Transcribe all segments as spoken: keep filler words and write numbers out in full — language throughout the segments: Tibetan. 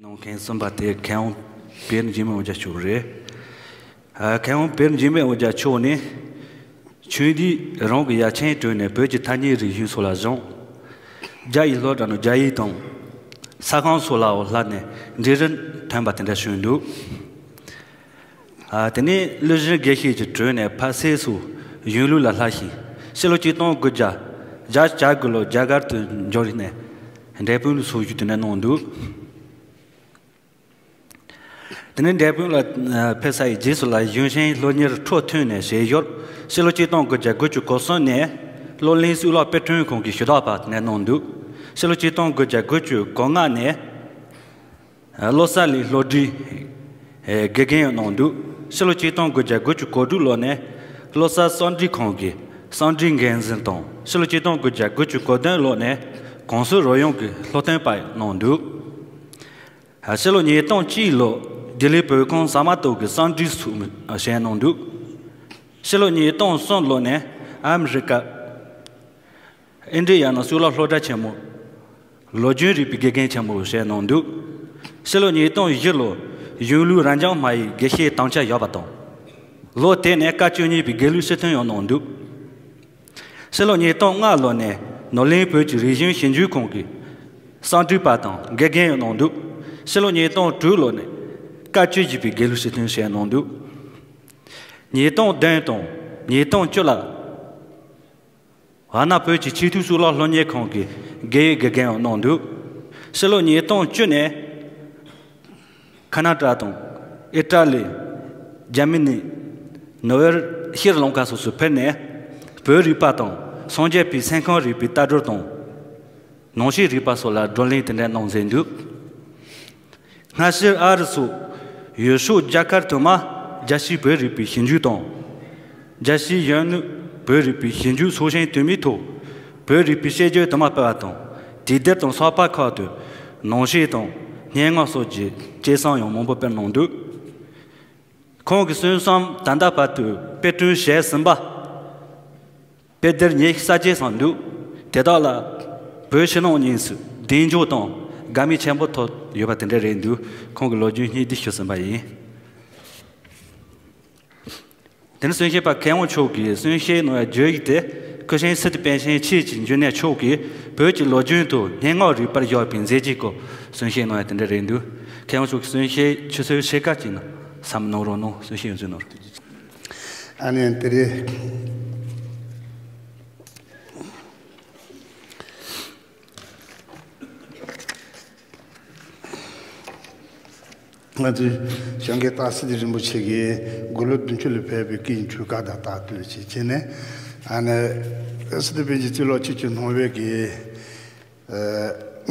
གནང་མཁན་གསུམ་པ་དེ་མཁས་དབང་པད་འཇིགས་མེད་དབང་རྒྱལ་མཆོག་རེད། ཨ། མཁས་དབང་པད་འཇིགས་མེད་དབང་རྒྱལ་མཆོག་ནི་ཆོས་འདི་རང་གི་ཡ་མཚན་བཏོན་ནས་བོད་ཀྱི་ཐ་སྙད་རིག་གཞུང་སོགས་ལ་སྦྱངས། རྒྱ་ཡིག་སློབ་གྲྭ་ནང་རྒྱ་ཡིག་དང་ས་ཁང་སོགས་ལའང་བསླབས་ནས་འབྲིང་རིམ་ཐོན་པ་དེ་འདྲ་བྱུང་འདུག་ཨ། དེ་ནས་བློ་བཟང་དགེ་བཤེས་ཀྱི་དྲུང་ནས་ཕ་སེ་སོགས་གཞུང་ལུགས་ལ་བསླབས་ཤིང་། ཕྱི་ལོ་ཆིག་སྟོང་དགུ་བརྒྱ་བརྒྱད་ཅུ་གྱ་དགུ་ལོར་རྒྱ་གར་དུ་འབྱོར་ནས་འབྲས་སྤུངས་ལ་སོགས་བཞུགས་ཏེ་གནང་འདུག་དེ་ནས་འབྲས་སྤུངས་ལ་ཕེབས་ཚར་བའི་རྗེས་སུ་ལ་གཞུང་ཆེན་སློབ་གཉེར་འཕྲོ་མཐུད་ནས་བྱས་ཡོད། ཕྱི་ལོ་ཆིག་སྟོང་དགུ་བརྒྱ་དགུ་བཅུ་གོ་གསུམ་ནས་སློབ་གླིང་གཙུག་ལག་དཔེ་སྐྲུན་ཁང་གི་ཞུ་དག་པ་ནས་གནང་འདུག་ཕྱི་ལོ་ཆིག་སྟོང་དགུ་བརྒྱ་དགུ་བཅུ་གོ་ལྔ་ནས་བློ་གསལ་གླིང་སློབ་གྲྭའི་དགེ་རྒན་ཡང་གནང་འདུག་ཕྱི་ལོ་ཆིག་སྟོང་དགུ་བརྒྱ་དགུ་བཅུ་གོ་དྲུག་ལོ་ནས་བློ་གསལ་གསང་འདུས་ཁང་གི་གསང་འདུས་འགན་འཛིན་དང་། ཕྱི་ལོ་ཆིག་སྟོང་དགུ་བརྒྱ་དགུ་བཅུ་གོ་བདུན་ལོ་ནས་ཀོང་སོ་རོལ་དབྱངས་ཀྱི་སློབ་སྟོན་པ་གནང་འདུག་ཕྱི་ལོ་ཉིས་སྟོང་གཅིག་ལོ་ལྡི་ལི་བོད་ཁང་ཟ་མ་ཏོག་གི་གསང་འདུས་སུ་བཞེངས་གནང་འདུག་ཕྱི་ལོ་ཉིས་སྟོང་གསུམ་ལོ་ནས་ཨ་མི་རི་ཀ། ཨིན་ཌི་ཡ་ནང་གཙུག་ལག་སློབ་གྲྭ་ཆེན་མོ་ལོ་རྒྱུས་རིག་པའི་དགེ་རྒན་ཆེན་མོ་བྱས་གནང་འདུག་ཕྱི་ལོ་ཉིས་སྟོང་བཞི་ལོ་གཞུང་ལུགས་རབ་འབྱམས་སྨྲ་བའི་དགེ་བཤེས་དམ་བཅའ་ཡོད་པ་དང་། ལོ་དེ་ནས་བཀའ་བཅུ་གཉིས་པའི་དགེ་ལུགས་སྤྱི་དོན་ཡང་གནང་འདུག་ཕྱི་ལོ་ཉིས་སྟོང་ལྔ་ལོ་ནས་ནོར་གླིང་བོད་ཀྱི་རིག་གཞུང་ཞིབ་འཇུག་ཁང་གི་གསང་འདུས་པ་དང་དགེ་རྒན་ཡང་གནང་འདུག་ཕྱི་ལོ་ཉིས་སྟོང་དྲུག་ལོ་ནས་བཀའ་བཅུ་བཞི་པའི་དགེ་ལུགས་སྤྱི་དོན་བྱས་གནང་འདུག་ཉིས་སྟོང་བདུན་དང་ཉིས་སྟོང་བཅུ་ལ། ཝཱ་ཎ་བོད་ཀྱི་ཆེས་མཐོའི་གཙུག་ལག་སློབ་གཉེར་ཁང་གི་དགེ་བའི་དགེ་རྒན་ཡང་གནང་འདུག་ཕྱི་ལོ་ཉིས་སྟོང་བཅུ་ནས་ཁ་ན་ཌ་དང་ཨི་ཏྲ་ལི། འཇར་མ་ནི། ནོར་ཝེ། ཤྲི་ལང་ཀ་སོགས་སུ་ཕེབས་ནས་བོད་རིག་པ་དང་སངས་རྒྱས་པའི་སེམས་ཁམས་རིག་པའི་ལྟ་གྲུབ་དང་། ནང་བཞིན་རིག་པ་སོགས་ལ་བགྲོ་གླེང་དེ་འདྲ་གནང་མཛད་འདུག་སྔ་ཕྱིར་ཨ་རི་སོགས་ཡུལ་ཕྱོགས་རྒྱལ་ཁབ་དུ་མར་རྒྱལ་སྤྱིའི་བོད་རིག་པའི་ཞིབ་འཇུག་དང་། རྒྱལ་སྤྱིའི་གཞོན་ནུ་བོད་རིག་པའི་ཞིབ་འཇུག་ཚོགས་ཆེན་འཐུས་མིའི་ཐོག་བོད་རིག་པའི་དཔྱད་བརྗོད་དུ་མ་སྤེལ་བ་དང་། དུས་དེབ་དང་ཚགས་པར་ཁག་ཏུ་ནང་བཤད་དང་སྙན་ངག་སོགས་ཀྱི་སྐྱེད་སྲིང་ཡང་མང་པོ་སྤེལ་གནང་འདུག་ཁོང་གི་གསུང་རྩོམ་ད་ལྟ་བར་དུ་དཔེ་སྐྲུན་བྱས་ཟིན་པ། དཔེ་དེབ་ཉི་ཤུ་རྩ་གཅིག་ཙམ་འདུག་དེ་དག་ལ་བོད་ཕྱི་ནང་གཉིས་སུ་གདེང་འཇོག་དང་དགའ་མོས་ཆེན་པོ་ཐོབ་ཡོད་པ་དེ་འདྲ་རེད་འདུག་ཁོང་གི་ལོ་རྒྱུས་སྙིང་བསྡུས་ཞུས་ཟིན་པ་ཡིན། དེ་ནས་གསུང་བཤད་པ་མཁས་དབང་མཆོག་གིས་གསུང་བཤད་གནང་བའི་བརྗོད་ཡིག་དེ། སྐུ་ཞབས་སི་ཏུ་པཎ་ཆེན་ཆོས་ཀྱི་འབྱུང་གནས་མཆོག་གིས་བོད་ཀྱི་ལོ་རྒྱུས་དང་སྙན་ངག་རིག་པར་བཞག་པའི་མཛད་རྗེས་སྐོར་གསུང་བཤད་གནང་བ་དེ་འདྲ་རེད་འདུག་མཁས་དབང་མཆོག་གི་གསུང་བཤད་ཆུ་ཚོད་ཕྱེད་ཀ་གཅིག་ནང་གསན་གནང་རོགས་གནང་། གསུང་བཤད་ཡོངས་རྫོགས་གནང་རོགས། ཨ་ནི་དེ་རེད། ང་ཚོའི་བྱང་གི་སྟག་སི་ཏུ་རིན་པོ་ཆེ་གིས་དགུང་ལོ་བདུན་ཅུ་ལ་ཕེབས་པའི་སྐུའི་འཁྲུངས་སྐར་དང་བསྟུན་བྱས་བྱས་ནས། ཨ་ནི་སི་ཏུ་པཎ་ཆེན་གཙུག་ལག་ཆོས་ཀྱི་སྣང་བའི་གི་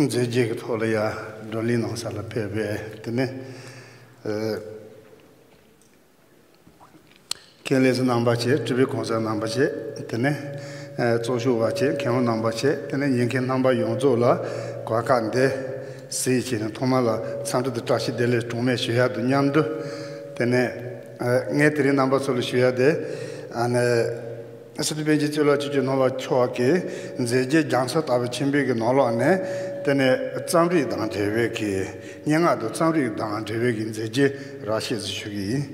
མཛད་རྗེས་ཀྱི་ཐོག་ལ་ཡ་བགྲོ་གླེང་གནང་ས་ལ་ཕེབས་པས། དེ་ནས། མཁན་ལས་བྱེད་རྣམ་པ་བཅས། སྤྲུལ་པའི་གོང་ས་རྣམ་པ་བཅས། དེ་ནས་ཨ་གཙོ་སྐྱོང་བ་བཅས། མཁན་པོ་རྣམ་པ་བཅས། དེ་ནས་ཉན་མཁན་རྣམ་པ་ཡོངས་རྫོགས་ལ་གོ་སྐབས་འདི་གཟིགས་བྱས་ནས་ཐོག་མ་ལ་འཚམས་འདྲི་དང་བཀྲ་ཤིས་བདེ་ལེགས་གྲངས་མེད་ཞུ་ཡ་དང་མཉམ་དུ། དེ་ནས་ཨ་ངས་དེ་རིང་རྣམ་པ་ཚོ་ལ་ཞུ་ཡ་དེ། ཨ་ནི་སི་ཏུ་པཎ་ཆེན་གཙུག་ལག་ཆོས་ཀྱི་སྣང་བ་མཆོག་གི་མཛད་རྗེས་རྒྱ་མཚོ་ལྟ་བུ་ཆེན་པོའི་གི་ནང་ལོགས་ནས། དེ་ནས་རྩོམ་རིག་དང་འབྲེལ་བའི་གི་སྙན་ངག་དང་རྩོམ་རིག་དང་འབྲེལ་བའི་གི་མཛད་རྗེས་རགས་བཤད་ཅིག་ཞུ་གི་ཡིན།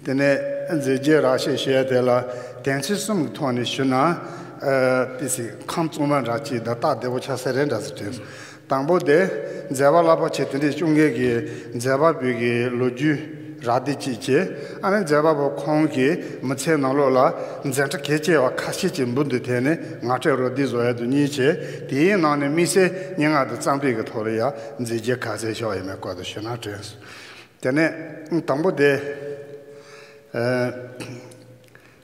དེ་ནས་མཛད་རྗེས་རགས་བཤད་ཞུ་ཡ་དེ་ལ་དོན་ཚན་གསུམ་གྱི་ཐོག་ནས་ཞུ་ན། ཨ་ཏི་སི་ཁམས་གཙང་མ་འདྲ་ཅིག་དང་རྟགས་བདེ་པོ་ཆགས་ས་རེད་འདྲ་ཟེར་དྲན་སོང་། དང་པོ་དེ་མཛད་པ་རླབས་པོ་ཆེ་དེ་འདྲའི་བཅོ་ལྔའི་གི་མཛད་པ་པོའི་གི་ལོ་རྒྱུས་རགས་བསྡུས་གཅིག་བྱས། ཨ་ནི་མཛད་པ་པོ་ཁོང་གི་མི་ཚེའི་ནང་ལོགས་ལ་མཛད་འཕྲིན་གལ་ཆེ་བ་ཁ་ཤས་ཀྱི་འབུར་དུ་ཐོན་ནས་ངག་བཀྲལ་རོ་བསྡུས་བཟོ་ཡ་དེ་གཉིས་བྱས། དེའི་ནང་ནས་དམིགས་བསལ་སྙན་ངག་དང་རྩོམ་རིག་གི་ཐོག་ལ་ཡང་མཛད་རྗེས་ག་ཚད་བཞག་ཡོད་མེད་སྐོར་དུ་ཞུས་ན་དྲན་སོང་། དེ་ནས་དང་པོ་དེ། ཨ།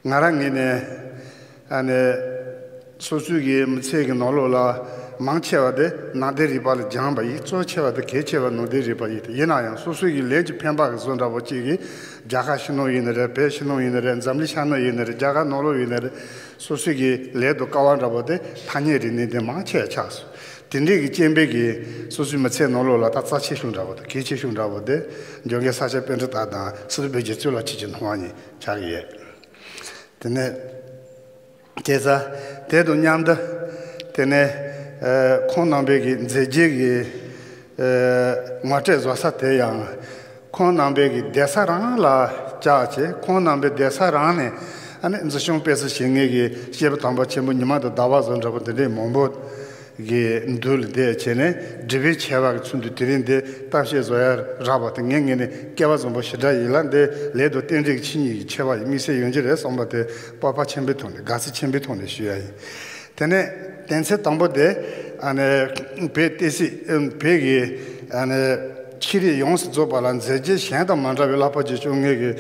ང་རང་ངོས་ནས་ཨ་ནི་སོ་སོའི་གི་མི་ཚེ་གི་ནང་ལོགས་ལ་མང་ཆེ་བ་དེ་ནང་བསྟན་རིག་པ་ལ་སྦྱངས་པ་ཡིན། གཙོ་ཆེ་བ་དེ་གལ་ཆེ་བ་ནང་བསྟན་རིག་པ་ཡིན། དེ་ཡིན་ན་ཡང་སོ་སོའི་གི་ལས་ཀྱི་འཕེན་པ་གི་བཟོ་འདྲ་པོ་གཅིག་གིས་རྒྱ་གར་ཕྱི་ནང་ཡིན་ནི་རེད། བོད་ཕྱི་ནང་ཡིན་ནི་རེད། འཛམ་གླིང་ཤར་ནུབ་ཡིན་ནི་རེད། རྒྱ་གར་ནང་ལོགས་ཡིན་ནི་རེད། སོ་སོའི་གི་ལས་དང་སྐལ་བ་འདྲ་པོ་དེ་ཐ་སྙད་རིག་གནས་དེ་མང་ཆེ་བ་ཆགས་སོང་། དེ་འདྲའི་གི་རྐྱེན་པས་གི་སོ་སོའི་མི་ཚེ་ནང་ལོགས་ལ་ད་རྩ་ཆེ་ཤོས་འདྲ་པོ་དང་གལ་ཆེ་ཤོས་འདྲ་པོ་དེ་འཇོ་མཁན་ས་སྐྱ་པཎྜི་ཏ་དང་སི་ཏུ་བྷེ་རྒྱལ་གཙུག་ལག་ཆོས་ཀྱི་སྣང་བ་གཉིས་ཆགས་ཀྱི་ཡོད། དེ་ནས་བྱས་ཙང་དེ་དང་མཉམ་དུ་དེ་ནས་ཨ་ཁོང་རྣམ་པའི་གི་མཛད་རྗེས་ཀྱི་ ངོ་སྤྲོད་བཟོ་ས་དེ་ཡང་ཁོང་རྣམ་པའི་གི་བསྡད་ས་རང་ལ་བཅར་བྱས། ཁོང་རྣམ་པའི་བསྡད་ས་རང་ནས་ཨ་ནི་འཛིན་སྐྱོང་སྤེལ་གསུམ་བྱེད་མཁན་གྱི་སྐྱེས་བུ་དམ་པ་ཆེན་པོ་ཉི་མ་དང་ཟླ་བ་བཟོ་འདྲ་པོ་འདི་འདྲའི་མང་པོ་གི་མདུན་ལ་བསྡད་བྱས་ནས་སྒྲུབ་པའི་ཆེ་བ་གི་ཚུལ་དུ་དེ་རིང་འདི་གཏམ་བཤད་བཟོ་ཡ་རག་པ་དེ་ངའི་ངོས་ནས་སྐལ་བ་བཟང་པོ་ཞེ་དྲག་ཡིན་ལ། འདི་ལས་དང་རྟེན་འབྲེལ་གྱི་ཆོས་ཉིད་ཀྱི་ཆེ་བ་ཡིན་དམིགས་བསལ་ཡོང་རྒྱུ་རེད་བསམ་པ་དེ་སྤོབས་པ་ཆེན་པོའི་ཐོག་ནས་དགའ་ཚོར་ཆེན་པོའི་ཐོག་ནས་ཞུ་ཡ་ཡིན། དེ་ནས་དོན་ཚན་དང་པོ་དེ་ཨ་ནི་བོད་བསྟན་སྲིད་བོད་ཀྱི་ཨ་ནི་ཆོས་རིག་ཡོངས་སུ་རྫོགས་པ་ལ་མཛད་རྗེས་གཞན་དང་མ་འདྲ་བའི་བསླབ་པ་ཅིག་བྱུང་མཁན་གྱི་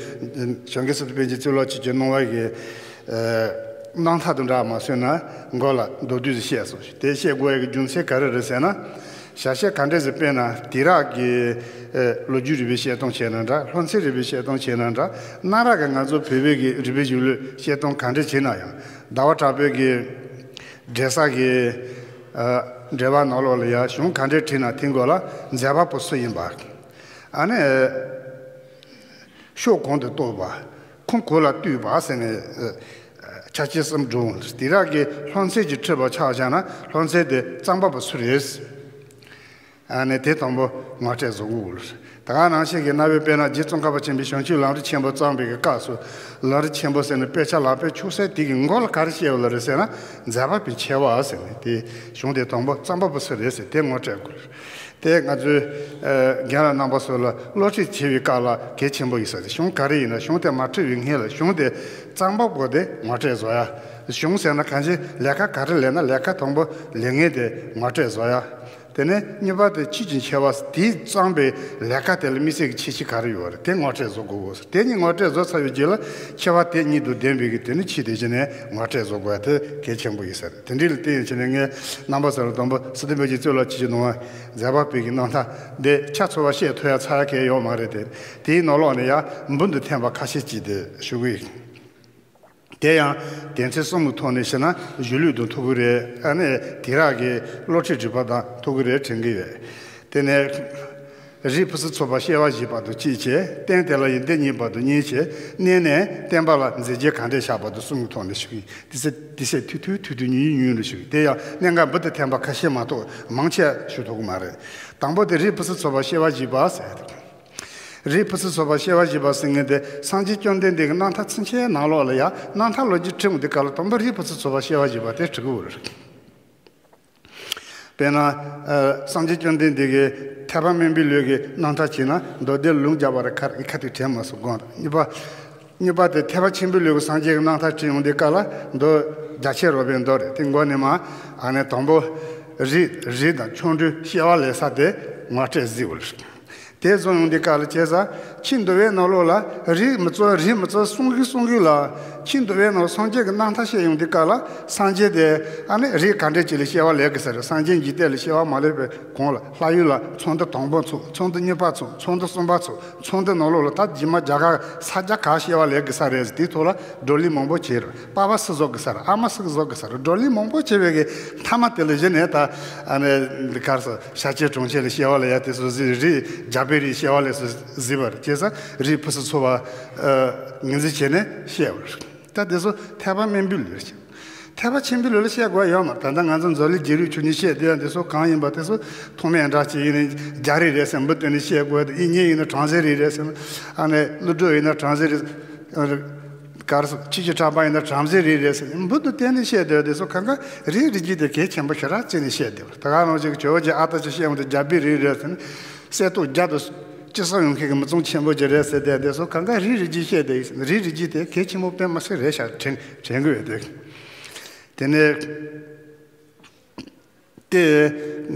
གཞོན་སྐྱེས་སི་ཏུ་པཎ་ཆེན་གཙུག་ལག་ཆོས་ཀྱི་སྣང་བ་གི་རྣམ་ཐར་དུ་འདྲ་མ་སོན་ན་མགོ་ལ་མདོར་བསྡུས་སུ་བཤད་སོང་། དེ་བཤད་དགོས་ཡ་གི་རྒྱུ་མཚན་ག་རེ་རེད་ཟེར་ན། ཞལ་བཤད་ག་འདྲས་ཟིག་སྤེལ་ན་དེང་རབས་ཀྱི་ལོ་རྒྱུས་རིག་པའི་བཤད་སྟངས་བྱས་ན་འདྲ། ལྷ་མཚན་རིག་པའི་བཤད་སྟངས་བྱས་ན་འདྲ། གནའ་རབས་ཀྱི་ང་ཚོ་བོད་པའི་གི་རིག་པའི་གཞུང་ལུགས་བཤད་སྟངས་ག་འདྲས་བྱས་ན་ཡང་ཟླ་བ་གྲགས་པའི་གི་འགྲེལ་ས་གི་འགྲེལ་པ་ནང་ལོགས་ལ་ཡང་གཞུང་ག་འདྲས་བྲིས་ན་དེའི་མགོ་ལ་མཛད་པ་པོ་སུ་ཡིན་པ། ཨ་ནི་ཕྱོགས་གང་དུ་གཏོགས་པ། ཁུངས་གང་ལ་ལྟོས་པ་ཟེར་ནས་ཆ་རྐྱེན་གསུམ་བསྒྲུབས། དེང་རབས་ཀྱི་ལྷ་མཚན་གྱིས་ཁྲིད་པ་ཆ་བཞག་ན་ལྷ་མཚན་དེ་རྩོམ་པ་པོ་སུ་རེད། ཨ་ནི་དེ་དང་པོ་ངོ་སྤྲོད་བཟོ་དགོས་ལ། ད་ག་ནང་བཞིན་གྱི་རྣམ་པའི་དཔེར་ན་རྗེ་ཙོང་ཁ་པ་ཆེན་པོས་བྱང་ཆུབ་ལམ་རིམ་ཆེན་པོ་བརྩམས་པའི་གི་སྐབས་སུ་ལམ་རིམ་ཆེན་པོ་ཟེར་ནས་དཔེ་ཆ་ལག་པས་ཁྱུག་སའི་དེ་གི་མགོ་ལ་ག་རེ་བཤད་ཡོད་ལ་རེད་ཟེར་ན། མཛད་པ་པོའི་ཆེ་བ་ཟེར་ནས་དེ་གཞུང་དེ་དང་པོ་རྩོམ་པ་པོ་སུ་རེད་ཟེར་དེ་ངོ་སྤྲོད་དགོས། དེ་ང་ཚོའི་རྒན་ལགས་རྣམ་པ་ཚོ་ལ་སློབ་ཁྲིད་བྱེད་པའི་སྐབས་ལ་གལ་ཆེན་པོ་ཡིན་ས་རེད། གཞུང་ག་རེ་ཡིན་ན་གཞུང་དེ་མ་ཁྲིད་པའི་སྔོན་ལ་གཞུང་དེ་རྩོམ་པ་པོ་དེ་ངོ་སྤྲོད་བཟོ་ཡ། གཞུང་ཟེར་ན་གང་ཅི་ལས་ཀ་ག་རེ་ལས་ན་ལས་ཀ་དང་པོ་ལས་ངན་དེ་ངོ་སྤྲོད་བཟོ་ཡ། དེ་ནས་གཉིས་པ་དེ་ཆོས་ཀྱི་ཆེ་བ་དེས་བརྩམས་པའི་ལས་ཀ་དེ་ལ་དམིགས་བསལ་གྱི་ཁྱད་ཆོས་ག་རེ་ཡོད་རེད་དེ་ངོ་སྤྲོད་བཟོ་དགོས། དེ་གཉིས་ངོ་སྤྲོད་བཟོ་ཚར་བའི་རྗེས་ལ་ཁྱད་པར་དེ་གཉིས་དང་ལྡན་པའི་གི་དེ་ནི་ཆོས་དེ་བྱས་ནས་ངོ་སྤྲོད་བཟོ་དགོས་ཡ་དེ་གལ་ཆེན་པོ་ཡིན་ས་རེད། དེ་འདྲའི་ལ་བརྟེན་བྱས་ནས་ངས་རྣམ་པ་ཚོ་ལ་དང་པོ་སི་ཏུ་པཎ་ཆེན་གཙུག་ལག་ཆོས་ཀྱི་སྣང་བ་མཛད་པ་པོའི་གི་རྣམ་ཐར་འདི་ཆ་ཚང་བ་བཤད་ཐུབ་ཡ་ཚར་ཡ་གང་ཡང་ཡོད་མ་རེད་དེ། དེའི་ནང་ལོགས་ནས་ཡང་འབུར་དུ་ཐོན་པ་ཁ་ཤས་ཅིག་དེ་ཞུ་གི་ཡིན། དེ་ཡང་དོན་ཚན་གསུམ་གྱི་ཐོག་ནས་བཤད་ན་གཞུང་ལུགས་དང་ཐུག་གི་རེད། ཨ་ནི་དེང་རབས་ཀྱི་སློབ་ཁྲིད་སྒྲིག་པ་དང་ཐུག་གི་རེད་དྲན་གྱི་ཡོད། དེ་ནས་རིགས་ཕུན་སུམ་ཚོགས་པ་སྐྱེ་བ་བཞེས་པ་དང་གཅིག་བྱས། རྟེན་དེ་ལ་ཡང་འདི་གཉིས་པ་དང་གཉིས་བྱས། གནས་ནས་བསྟན་པ་ལ་མཛད་རྗེས་གང་འདྲས་བཞག་པ་དང་གསུམ་གྱི་ཐོག་ནས་ཞུ་གི་ཡིན། དེ་ཚེ་དེ་ཚེ་ཐུག་ཐུག་ཐུག་ཐུག་ཉུང་ཉུང་ཉུང་རུ་ཞུ་གི་ཡིན། དེ་ཡང་གནད་འགག་འབུར་དུ་ཐོན་པ་ཁ་ཤས་མ་གཏོགས་མང་ཆེ་ཞུ་ཐུབ་ཀྱི་མ་རེད། དང་པོ་དེ་རིགས་ཕུན་སུམ་ཚོགས་པ་སྐྱེ་བ་བཞེས་པ་ཟེར། རིགས་ཕུན་སུམ་ཚོགས་པ་སྐྱེ་བ་བཞེས་པ་ཟེར་མཁན་དེ་སངས་རྒྱས་བཅོམ་ལྡན་འདས་ཀྱི་རྣམ་ཐར་ཚུན་ཆད་ནང་ལོགས་ལ་ཡང་རྣམ་ཐར་ལོ་རྒྱུས་ཁྲིད་འོང་དུས་སྐབས་ལ་དང་པོ་རིགས་ཕུན་སུམ་ཚོགས་པ་སྐྱེ་བ་བཞེས་པ་དེ་ཁྲིད་དགོས་རེད། དཔེར་ན། ཨ། སངས་རྒྱས་བཅོམ་ལྡན་འདས་ཀྱི་ཐེག་པ་དམན་པའི་ལུགས་ཀྱི་རྣམ་ཐར་བྱས་ན་མདོ་སྡེ་ལུང་རྒྱས་པ་རེ་ཁ་ཁ་ཐུག་དྲན་མ་སོང་དགོངས་དང་། གཉིས་པ། གཉིས་པ་དེ་ཐེག་པ་ཆེན་པོའི་ལུགས་ཀྱི་སངས་རྒྱས་ཀྱི་རྣམ་ཐར་ཁྲིད་ཡོང་དུས་སྐབས་ལ་མདོ་རྒྱ་ཆེར་རོལ་པའི་མདོ་རེད། དེ་མགོ་ནས་མར་ཨ་ནི་དང་པོ་རིགས་རིགས་དང་ཆོ་འཕྲུལ་སྐྱེ་བ་ལེན་ས་དེ་ངོ་སྤྲོད་གཟིགས་པ་རེད། དེ་བཟུང་ཡོང་དུས་སྐབས་ལ་བྱས་ཙང་ཕྱི་འདུལ་བའི་ནང་ལོགས་ལ་རིགས་མི་གཙོ་རིགས་མི་གཙོ་གསུང་གི་གསུང་གི་ལ། ཕྱི་འདུལ་བའི་ནང་སངས་རྒྱས་ཀྱི་རྣམ་ཐར་བཤད་ཡོང་དུས་སྐབས་ལ་སངས་རྒྱས་དེ་ཨ་ནི་རིགས་ག་འདྲས་ཅིག་ལ་སྐྱེ་བ་ལེན་གི་ས་རེད། སངས་རྒྱས་འཇིག་རྟེན་ལ་སྐྱེ་བ་མ་ལེན་པའི་གོང་ལ་ལྷ་ཡུལ་ལ་ཚོགས་འདུ་དང་པོ་ཚོགས། ཚོགས་འདུ་གཉིས་པ་ཚོགས། ཚོགས་འདུ་གསུམ་པ་ཚོགས། ཚོགས་འདུ་ནང་ལོགས་ལ་ད་རྗེས་མ་རྒྱ་གར་ས་ཆ་ག་སྐྱེ་བ་ལེན་གི་ས་རེད་ཟེར་དེའི་ཐོག་ལ་བགྲོ་གླེང་མང་པོ་བྱས་རེད། པ་ཕ་སུ་བཟོ་གི་ས་རེད། ཨ་མ་སུ་བཟོ་གི་ས་རེད། བགྲོ་གླེང་མང་པོ་བྱས་པའི་གི་མཐའ་མ་དེ་ལ་གཞི་ནས་ད་ཨ་ནི་གར་སོ་ཤཱཀྱའི་གྲོང་ཁྱེར་ལ་སྐྱེ་བ་ལེན་ཡ་དེ་ཚོ་གཟིགས་རེད། རྒྱ་བོད་རིགས་སྐྱེ་བ་ལེན་ས་གཟིགས་པ་རེད། བྱས་ཙང་རིགས་ཕུན་སུམ་ཚོགས་པ་ངོས་འཛིན་བྱས་ནས་བཤད་པ་རེད། ད་དེ་ཚོ་ཐེག་པ་དམན་པའི་ལུགས་རེད། ཐེག་པ་ཆེན་པོའི་ལུགས་ལ་བཤད་དགོས་ཡོད་མ་རེད། ད་ལྟ་ང་ཚོ་མཛོད་ལས་རྒྱལ་རིགས་ཆོས་ཉིད་བཤད་བསྡད་ཡ་འདི་ཚོ་གང་ཡིན་པ་དེ་ཚོ་ཐོགས་མེད་འདྲ་ཅིག་ཡིན་ན་རྒྱ་རིགས་རེད་ཟེར་འབུ་བཏོན་ནས་བཤད་དགོས། དབྱིག་གཉེན་ཡིན་ན་བྲམ་ཟེ་རིགས་རེད་ཟེར། ཨ་ནི་ཀླུ་སྒྲུབ་ཡིན་ན་བྲམ་ཟེ་རིགས། གར་སོ་ཆོས་ཀྱི་གྲགས་པ་ཡིན་ན་བྲམ་ཟེ་རིགས་རེད་ཟེར་ནས་འབུ་དང་བསྟན་ནས་བཤད་བསྡད་དེ་ཚོ་གང་ག་རིགས་རིགས་རྒྱུད་དེ་གལ་ཆེན་པོ་ཞེ་དྲག་བརྩིས་ནས་བཤད་བསྡད་པ། ད་ག་རང་ཅིག་ཇོ་བོ་རྗེ་ཨ་སྟག་ཅིག་བཤད་འོང་དུས་རྒྱ་བོད་རིགས་རེད་ཟེར་ནས་གསེར་ཏོག་བརྒྱ་དང་གཅིག་སོགས་ཡོང་མཁན་གྱི་མི་ཚང་ཆེན་པོ་ཅིག་རེད་ཟེར་བསྡད་དེ་ཚོ་གང་ག་རིགས་རིགས་རྒྱུད་བཤད་བསྡད་ཡིན་ཟེར་ནས་རིགས་རིགས་རྒྱུད་དེ་གལ་ཆེན་པོ་དཔེ་མི་སྲིད་རེད་ཤག་དྲན་དྲན་གི་ཡོད་དེ། དེ་ནས། དེ།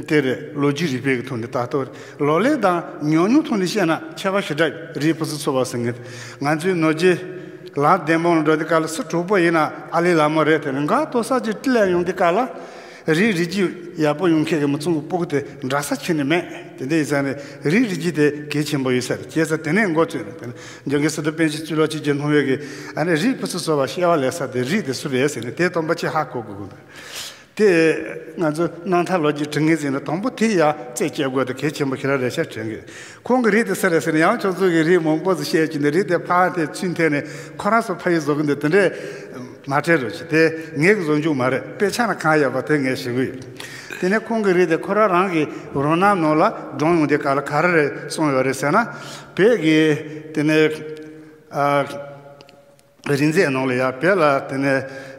དེ་རེད། ལོ་རྒྱུས་རིག་པའི་གི་ཐོག་ནས་ལྟ་རྟོག་རེད། ལག་ལེན་དང་ཉམས་མྱོང་ཐོག་ནས་བཤད་ན་ཁྱད་པར་ཞེ་དྲག་རིགས་ཕུན་སུམ་ཚོགས་པ་ཟེར་མཁན། ང་ཚོའི་ནོར་རྗེ་ལམ་བདེ་མོ་ལ་འགྲོ་དུས་སྐབས་ལ་སུ་གྲོགས་པོ་ཡིན་ན་ཨ་ལི་ལ་མོ་རེད། དེ་ནས་འགག་ལྟོ་ས་ཅིག་ཏི་ལ་ཡོང་དུས་སྐབས་ལ་རིགས་རིགས་རྒྱུད་ཡག་པོ་ཡོང་མཁན་གི་མི་ཚང་གི་སྤུ་གུ་དེ་འདྲ་ས་ཁྱོན་ནས་མེད། དེ་འདྲ་ཡིན་ཙང་ནས་རིགས་རིགས་རྒྱུད་དེ་གལ་ཆེན་པོ་ཡོད་ས་རེད། བྱས་ཙང་དེ་ནས་འགོ་བཙུགས་ནས་དེ་ནས་འཇང་གི་སི་ཏུ་པཎ་ཆེན་གཙུག་ལག་ཆོས་ཀྱི་སྣང་བས་ཀྱི་ཨ་ནི་རིགས་ཕུན་སུམ་ཚོགས་པ་སྐྱེ་བ་ལེན་ས་དེ་རིགས་དེ་སུ་རེད་ཟེར་ནས་དེ་སྟོན་པ་ཆེ་ཧ་གོ་དགོས་དགོས་འདུག་དེ་ང་ཚོ་རྣམ་ཐར་ལོ་རྒྱུས་འབྲི་མཁན་ཟེར་ན་དང་པོ་དེ་ཡ་རྩད་གཅོད་དགོས་དེ་གལ་ཆེན་པོ་ཞེ་དྲག་རེད་ཤག་དྲན་གི། ཁོང་གི་རིགས་དེ་སུ་རེད་ཟེར་ན་ཡང་ཁྱོད་ཚོ་གི་རིགས་མང་པོ་ཟིག་བཤད་ཀྱི་འདུག་རིགས་དེ་ཕར་དེ་ཚུར་འཐེན་ནས་ཁོ་རང་ཚོ་ཕ་ཡུལ་བཟོ་གི་འདུག་དེ་འདྲས་ མ་སྤྲད་རོགས་བྱེད། དེ་ངེད་ཀྱི་བཟོ་འཇུག་མ་རེད། དཔེ་ཆ་ན་གང་ཡོད་པ་དེ་ངས་ཞུ་གི་ཡོད། དེ་ནས་ཁོང་གི་རིགས་དེ་ཁོ་རང་རང་གི་རོ་སྣ་ནང་ལ་སྒྲུང་ཡོང་དུས་སྐབས་ལ་ག་རེ་རེད་གསུངས་ཡོད་རེད་ཟེར་ན། བོད་ཀྱི་དེ་ནས་ཨ། རིགས་མཛོད་ནང་ལ་ཡ་བོད་ལ་དེ་ནས་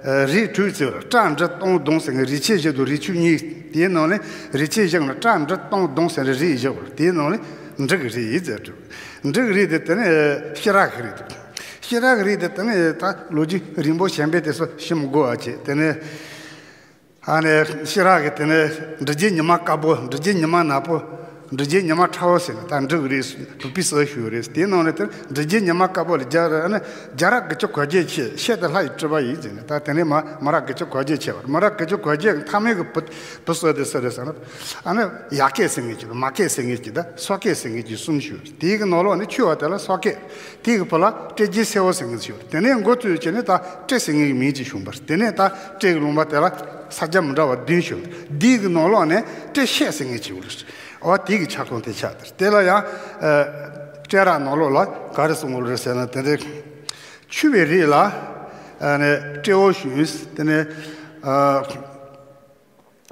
ཨ་རིགས་དྲུག་ཅིག་སྤྲ་འབྲི་སྟོང་བསྡོམས་ཟེར་མཁན། རིགས་ཆད་བཞི་དང་རིགས་ཆུང་གཉིས། དེའི་ནང་ནས་རིགས་ཆད་བཞི་ནི་སྤྲ་འབྲི་སྟོང་བསྡོམས་ཟེར་རིགས་བཞི་ཡོད། དེའི་ནང་ནས་འབྲི་གི་རིགས་ཡིན་ཟེར་འབྲི། འབྲི་གི་རིགས་དེ་དེ་ནས་ཤེས་རབ་ཀྱི་རིགས་དང་། ཤེས་རབ་ཀྱི་རིགས་དེ་དེ་ནས་ད་ལོ་རྒྱུས་རིང་པོ་གཞན་པའི་དེ་ཚོ་ཞུ་མི་དགོས་པ་བྱས། དེ་ནས་ཨ་ནི་ཤེས་རབ་ཀྱི་དེ་ནས་འབྲི་རྒྱུའི་ཉི་མ་དཀར་པོ། འབྲི་རྒྱུའི་ཉི་མ་ནག་པོ། འབྲི་རྒྱུའི་ཉི་མ་ཁྲ་བོ་ཟེར་ནས་ད་འབྲི་གི་རིགས་དྲུག་པའི་སྲོལ་ཞིག་ཡོད་རེད། དེའི་ནང་ནས་དེ་འབྲི་རྒྱུའི་ཉི་མ་དཀར་པོ་ལ་རྒྱལ་རབས་ཨ་ནི་རྒྱལ་རབས་དགུ་བཅུ་གོ་བརྒྱད་ཆད། ཤད་དེ་ལྷ་ཡི་སྤྲུལ་པ་ཡིན་ཟེར་ནས། ད་དེ་ནས་མ་མི་རབས་དགུ་བཅུ་གོ་བརྒྱད་ཆད་པ་རེད། མི་རབས་དགུ་བཅུ་གོ་བརྒྱད་ཀྱི་མཐའ་མའི་གི་བུ་བུ་སྲོལ་དེ་སུ་རེད་ཟེར་ན། ཨ་ནི་ཡར་སྐད་ཟེར་མཁན་གཅིག་དང་། མར་སྐད་ཟེར་མཁན་གཅིག་དང་། སོག་སྐད་ཟེར་མཁན་གཅིག་གསུམ་ཞིག་ཡོད་རེད། དེའི་གི་ནང་ལོགས་ནས་ཆུང་བ་དེ་ལ་སོག་སྐད། དེའི་གི་བུ་ལ་སྤྲེལ་རྒྱལ་སེར་པོ་ཟེར་མཁན་ཞིག་ཡོད་རེད། དེ་ནས་འགོ་བཙུགས་བྱས་ནས་ད་སྤྲེལ་ཟེར་མཁན་གྱི་མིང་ཅིག་བྱུང་བ་རེད། དེ་ནས་ད་སྤྲེལ་གྱི་ལུང་པ་དེ་ལ་ས་ཆ་མི་འདྲ་བ་བདུན་ཞིག་ཡོད་རེད། འདིའི་གི་ནང་ལོགས་ནས་སྤྲེལ་ཤད་ཟེར་མཁན་ཅིག་ཡོད་རེད། འོ་དེའི་གི་ཁྱབ་ཁོངས་དེ་ཆགས་དེ་རེད། དེ་ལ་ཡང་ཨ་སྤྲེལ་རབ་ནང་ལོགས་ལ་ག་རེ་གསུངས་ཡོད་རེད་ཟེར་ན། དེ་འདྲའི་ཆུ་བའི་རིགས་ལ་ཨ་ནི་སྤྲེའུ་ཞུས། དེ་ནས་ཨ།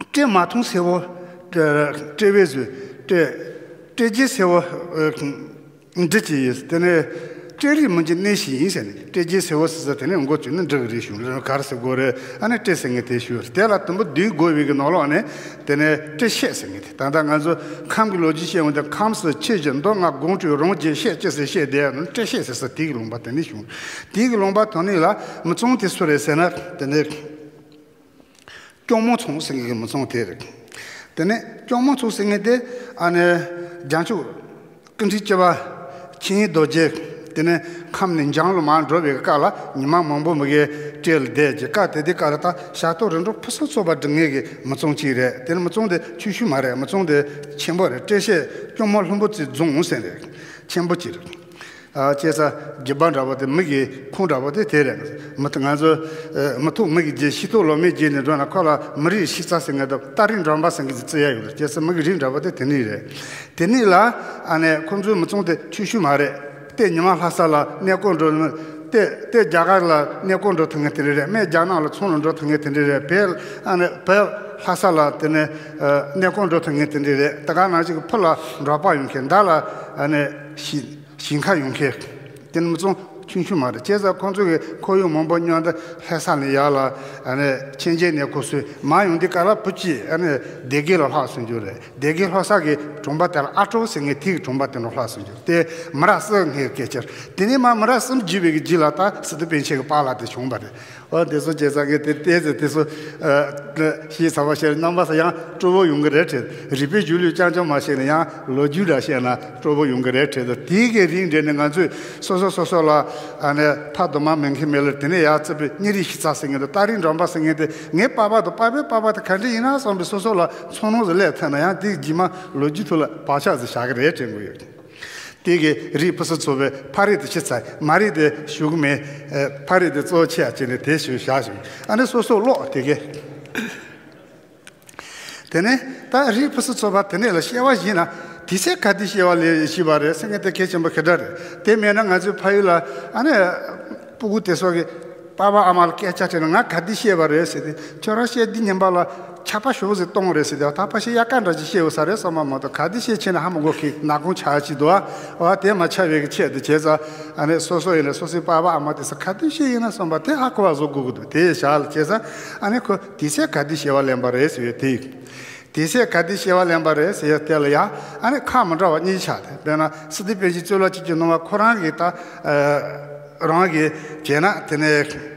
སྤྲེལ་མ་ཐུང་སེར་པོ། སྤྲེལ་བའི་གཟུགས། སྤྲེལ་སྤྲེལ་རྒྱལ་སེར་པོ་འབྲི་བྱས་ཡོད། དེ་ནས་སྤྲེལ་རིགས་མི་འགྱུར་གནས་ཤིག་ཡིན་ཟེར་ནས། སྤྲེལ་རྒྱལ་སེར་པོ་ཟེར་ས་དེ་ནས་འགོ་བཙུགས་ནས་འབྲི་གི་རིགས་ཞུ་ལ་ག་རེ་ཟེར་དགོས་རེད། ཨ་ནི་སྤྲེལ་ཟེར་མཁན་དེ་ཞུ། དེ་ལ་དུམ་བུ་བདུན་བགོས་པའི་གི་ནང་ལོགས་ནས་དེ་ནས་སྤྲེལ་ཤད་ཟེར་མཁན་དེ། ད་ལྟ་ང་ཚོ་ཁམས་ཀྱི་ལོ་རྒྱུས་བཤད་འོང་དུས་ཁམས་སུ་ཆོས་རྗེ་མདོ་སྔགས་དགོངས་གྲུབ་རང་རྒྱལ་ཤད་ཅེས་ཟེར་བཤད་བསྡད་ཡོད་ན། སྤྲེལ་ཤད་ཟེར་ས་དེ་གི་ལུང་པ་དེ་ནས་བྱུང་། དེ་གི་ལུང་པ་དེ་ནས་ལ་མི་ཚང་དེ་སུ་རེད་ཟེར་ན། དེ་ནས། སྐྱོར་མོ་ཚང་ཟེར་མཁན་གྱི་མི་ཚང་དེ་རེད། དེ་ནས་སྐྱོར་མོ་ཚང་ཟེར་མཁན་དེ་ཨ་ནི་བྱང་ཆུབ་ཀུན་ཁྲིག་སྐྱེས་པ་ཆིངས་ཡིག་རྡོ་རྗེ། དེ་ནས་ཁམས་ནས་འཇང་ལ་མར་འགྲོ་བའི་སྐབས་ལ་ཉི་མ་མང་པོ་མི་གའི་སྤྲེལ་ལ་བསྡད་ཀྱི་སྐབས་དེ། དེ་སྐབས་ལ་ད་ཞག་ཐོག་རི་འབྲོག་ཕུན་སུམ་ཚོགས་པ་སྒྲིག་མཁན་གྱི་མི་ཚང་གཅིག་རེད། དེ་ནི་མི་ཚང་དེ་ཆུང་ཆུང་མ་རེད། མི་ཚང་དེ་ཆེན་པོ་རེད། སྤྲེལ་ཤད་སྐྱོར་མོ་ལྷུན་པོ་རྩེ་རྫོང་ཟེར་རེད། ཆེན་པོ་གཅིག་རེད། ཨ་བྱས་ཙང་རྒྱུད་པ་འདྲ་པོ་དེ། མི་གི་ཁུངས་འདྲ་པོ་དེ་དེ་རེད། མི་ཐུབ་ང་ཚོ་ཨ་མི་ཐུབ་མི་གི་རྗེས། ཤེས་ཐུབ་ལོ་མའི་རྗེས་ནས་འགྲོ་ན་ཁོ་ལ་མི་རིགས་ཤིང་རྩ་ཟེར་མཁན་དང་། སྟག་རིས་འགྲམ་པ་ཟེར་མཁན་གྱི་བརྩི་ཡ་ཡོད་རེད། བྱས་ཙང་མི་གི་རིགས་འདྲ་པོ་དེ་དེ་ནས་རེད། དེ་ནས་ལ་ཨ་ནི་ཁོང་ཚོའི་མི་ཚང་དེ་ཆུང་ཆུང་མ་རེད། དེ་ཉི་མ་ལྷ་ས་ལ་གནས་སྐོར་འགྲོ། དེ་དེ་རྒྱ་གར་ལ་གནས་སྐོར་འགྲོ་ཐུབ་མཁན་དེ་འདྲ་རེད། སྨད་རྒྱ་ནག་ལ་ཚོང་ལ་འགྲོ་ཐུབ་མཁན་དེ་འདྲ་རེད། བལ་ཨ་ནི་བལ་ལྷ་ས་ལ་དེ་ནས་ཨ་གནས་སྐོར་འགྲོ་ཐུབ་མཁན་དེ་འདྲ་རེད། དེ་ག་ནང་བཞིན་གྱི་ཕུ་ལ་འབྲོག་པ་ཡོང་མཁན། མདའ་ལ་ཨ་ནི་ཞིང་ཞིང་ཁ་ཡོང་མཁན། དེ་ནི་མི་ཚང་ཆུང་ཆུང་མ་རེད། བྱས་ཙང་ཁོང་ཚོ་གི་ཁོར་ཡུག་མང་པོ་སྙོམས། ད་ལྷ་ས་ནས་ཡར་ལ་ཨ་ནི་ཆོས་རྒྱལ་གནས་སྐོར་སུ་མར་ཡོང་དུས་སྐབས་ལ་བུ་གཅིག་ཨ་ནི་སྡེ་དགེ་ལ་ལྷག་སོང་རྒྱུ་རེད། སྡེ་དགེ་ལྷ་ས་གི་གྲོང་པ་དེ་ལ་ཨ་ཀྲོ་ཟེར་མཁན་དེ་གི་གྲོང་པ་དེ་ནང་ལྷག་སོང་རྒྱུ་རེད། དེ་མི་རབས་གསུམ་སྔོན་གྱི་སྐད་ཆ་རེད། དེ་ནས་མར་མི་རབས་གསུམ་བརྒྱུད་པའི་གི་རྗེས་ལ་ད་སི་ཏུ་པཎ་ཆེན་གྱི་པཱ་ལགས་དེ་བྱུང་བ་རེད། འོ་དེ་ཚོ་བྱས་ཙང་གི་དེ་བལྟས་ཚེ་དེ་ཚོ་ཨ་ཤེས་ཚར་བ་བཤད་རྣམ་པ་ས་ཡང་སྤྲོ་པོ་ཡོང་གི་རེད་དྲན། རིག་པའི་གཞུང་ལུགས་རྐྱང་རྐྱང་མ་བཤད་ན་ཡང་ལོ་རྒྱུས་འདྲ་བཤད་ན་སྤྲོ་པོ་ཡོང་གི་རེད་དྲན། དེ་གི་རིང་འདྲ་ནས་ང་ཚོས་སོ་སོ་སོ་སོ་ལ་ཨ་ནི་ཕ་དུ་མ་མེད་མཁན་མེད་ལ། དེ་ནས་ཡར་བརྩིས་པའི་གཉའ་རིས་ཤིང་རྩ་ཟེར་མཁན་དང་། སྟག་རིས་འགྲམ་པ་ཟེར་མཁན་དེ། ངའི་པ་ཕ་དང་པ་ཕའི་པ་ཕ་དེ་ག་འདྲ་ཡིན་ན་བསམ་པའི་སོ་སོ་ལ་ཚོར་སྣང་ཟིག་སླེབས་ཐུབ་ན་ཡང་དེ་རྗེས་མ་ལོ་རྒྱུས་ཐོག་ལ་བག་ཆགས་ཟིག་བཞག་གི་རེད་དྲན་གྱི་ཡོད། དེ་གི་རིགས་ཕུན་སུམ་ཚོགས་པའི་ཕ་རིགས་དེ་ཕྱི་ཚ། མ་རིགས་དེ་ཞུ་གི་མེད། ཨ་ཕ་རིགས་དེ་གཙོ་ཆེ་ཡ་བྱས་ནས་དེ་ཞུ་བཞག་བཞིན། ཨ་ནི་སོ་སོ་ཀློག་དེ་གི། དེ་ནས་ད་རིགས་ཕུན་སུམ་ཚོགས་པ་དེ་ནས་ལ་སྐྱེ་བ་བཞེས་ན་དུས་ཚོད་ག་དུས་སྐྱེ་བ་ལེན་ཤེས་པ་རེད་ཟེར་མཁན་དེ་གལ་ཆེན་པོ་ཞེ་དྲག་རེད། དེ་མེད་ན་ང་ཚོའི་ཕ་ཡུལ་ལ་ཨ་ནི་སྤུ་གུ་དེ་ཚོ་གི་པ་ཕ་ཨ་མ་ལ་སྐད་ཆ་དྲིས་ན། ང་ག་དུས་སྐྱེས་པ་རེད་ཟེར་ཏེ། ཁྱོད་རང་སྐྱེས་དུས་ཉིན་པ་ལ་ཆར་པ་ཞེ་པོ་ཟིག་གཏོང་རེད་ཟེར་ཏེ། ད་ཕལ་ཆེར་དབྱར་ཁ་འདྲ་ཅིག་སྐྱེས་ཡོད་ས་རེད་བསམ་པ་མ་གཏོགས། ག་དུས་སྐྱེས་ཕྱིན་ན་ཧ་མ་གོ་མཁན་ནག་ཁུང་ཆགས་ཅིག་འདུག་ཨ། འོ་དེ་མ་ཆགས་པའི་གི་ཆེད་དུ་བྱས་ཙང་ཨ་ནི་སོ་སོ་ཡིན་ན་སོ་སོའི་པ་ཕ་ཨ་མ་དེ་ཚོ་ག་དུས་སྐྱེས་ཡིན་ན་བསམ་པ་དེ་ཧ་གོ་བ་བཟོ་དགོས་ཀྱི་འདུག་དེ་བཞག་ལ་བྱས་ཙང་ཨ་ནི་ཁོ་དུས་ཚོད་ག་དུས་སྐྱེ་བ་ལེན་པ་རེད་ཟེར་བའི་དེ། དུས་ཚོད་ག་དུས་སྐྱེ་བ་ལེན་པ་རེད་ཟེར་ཡ་དེ་ལ་ཡང་ཨ་ནི་ཁག་མི་འདྲ་བ་གཉིས་ཆགས་ཏེ། དཔེར་ན་སི་ཏུ་པཎ་ཆེན་གཙུག་ལག་བཅུ་གཅིག་སྣང་བ་ཁོ་རང་གིས་ད་ཨ་རང་གིས་བྱས་ན། དེ་ནས་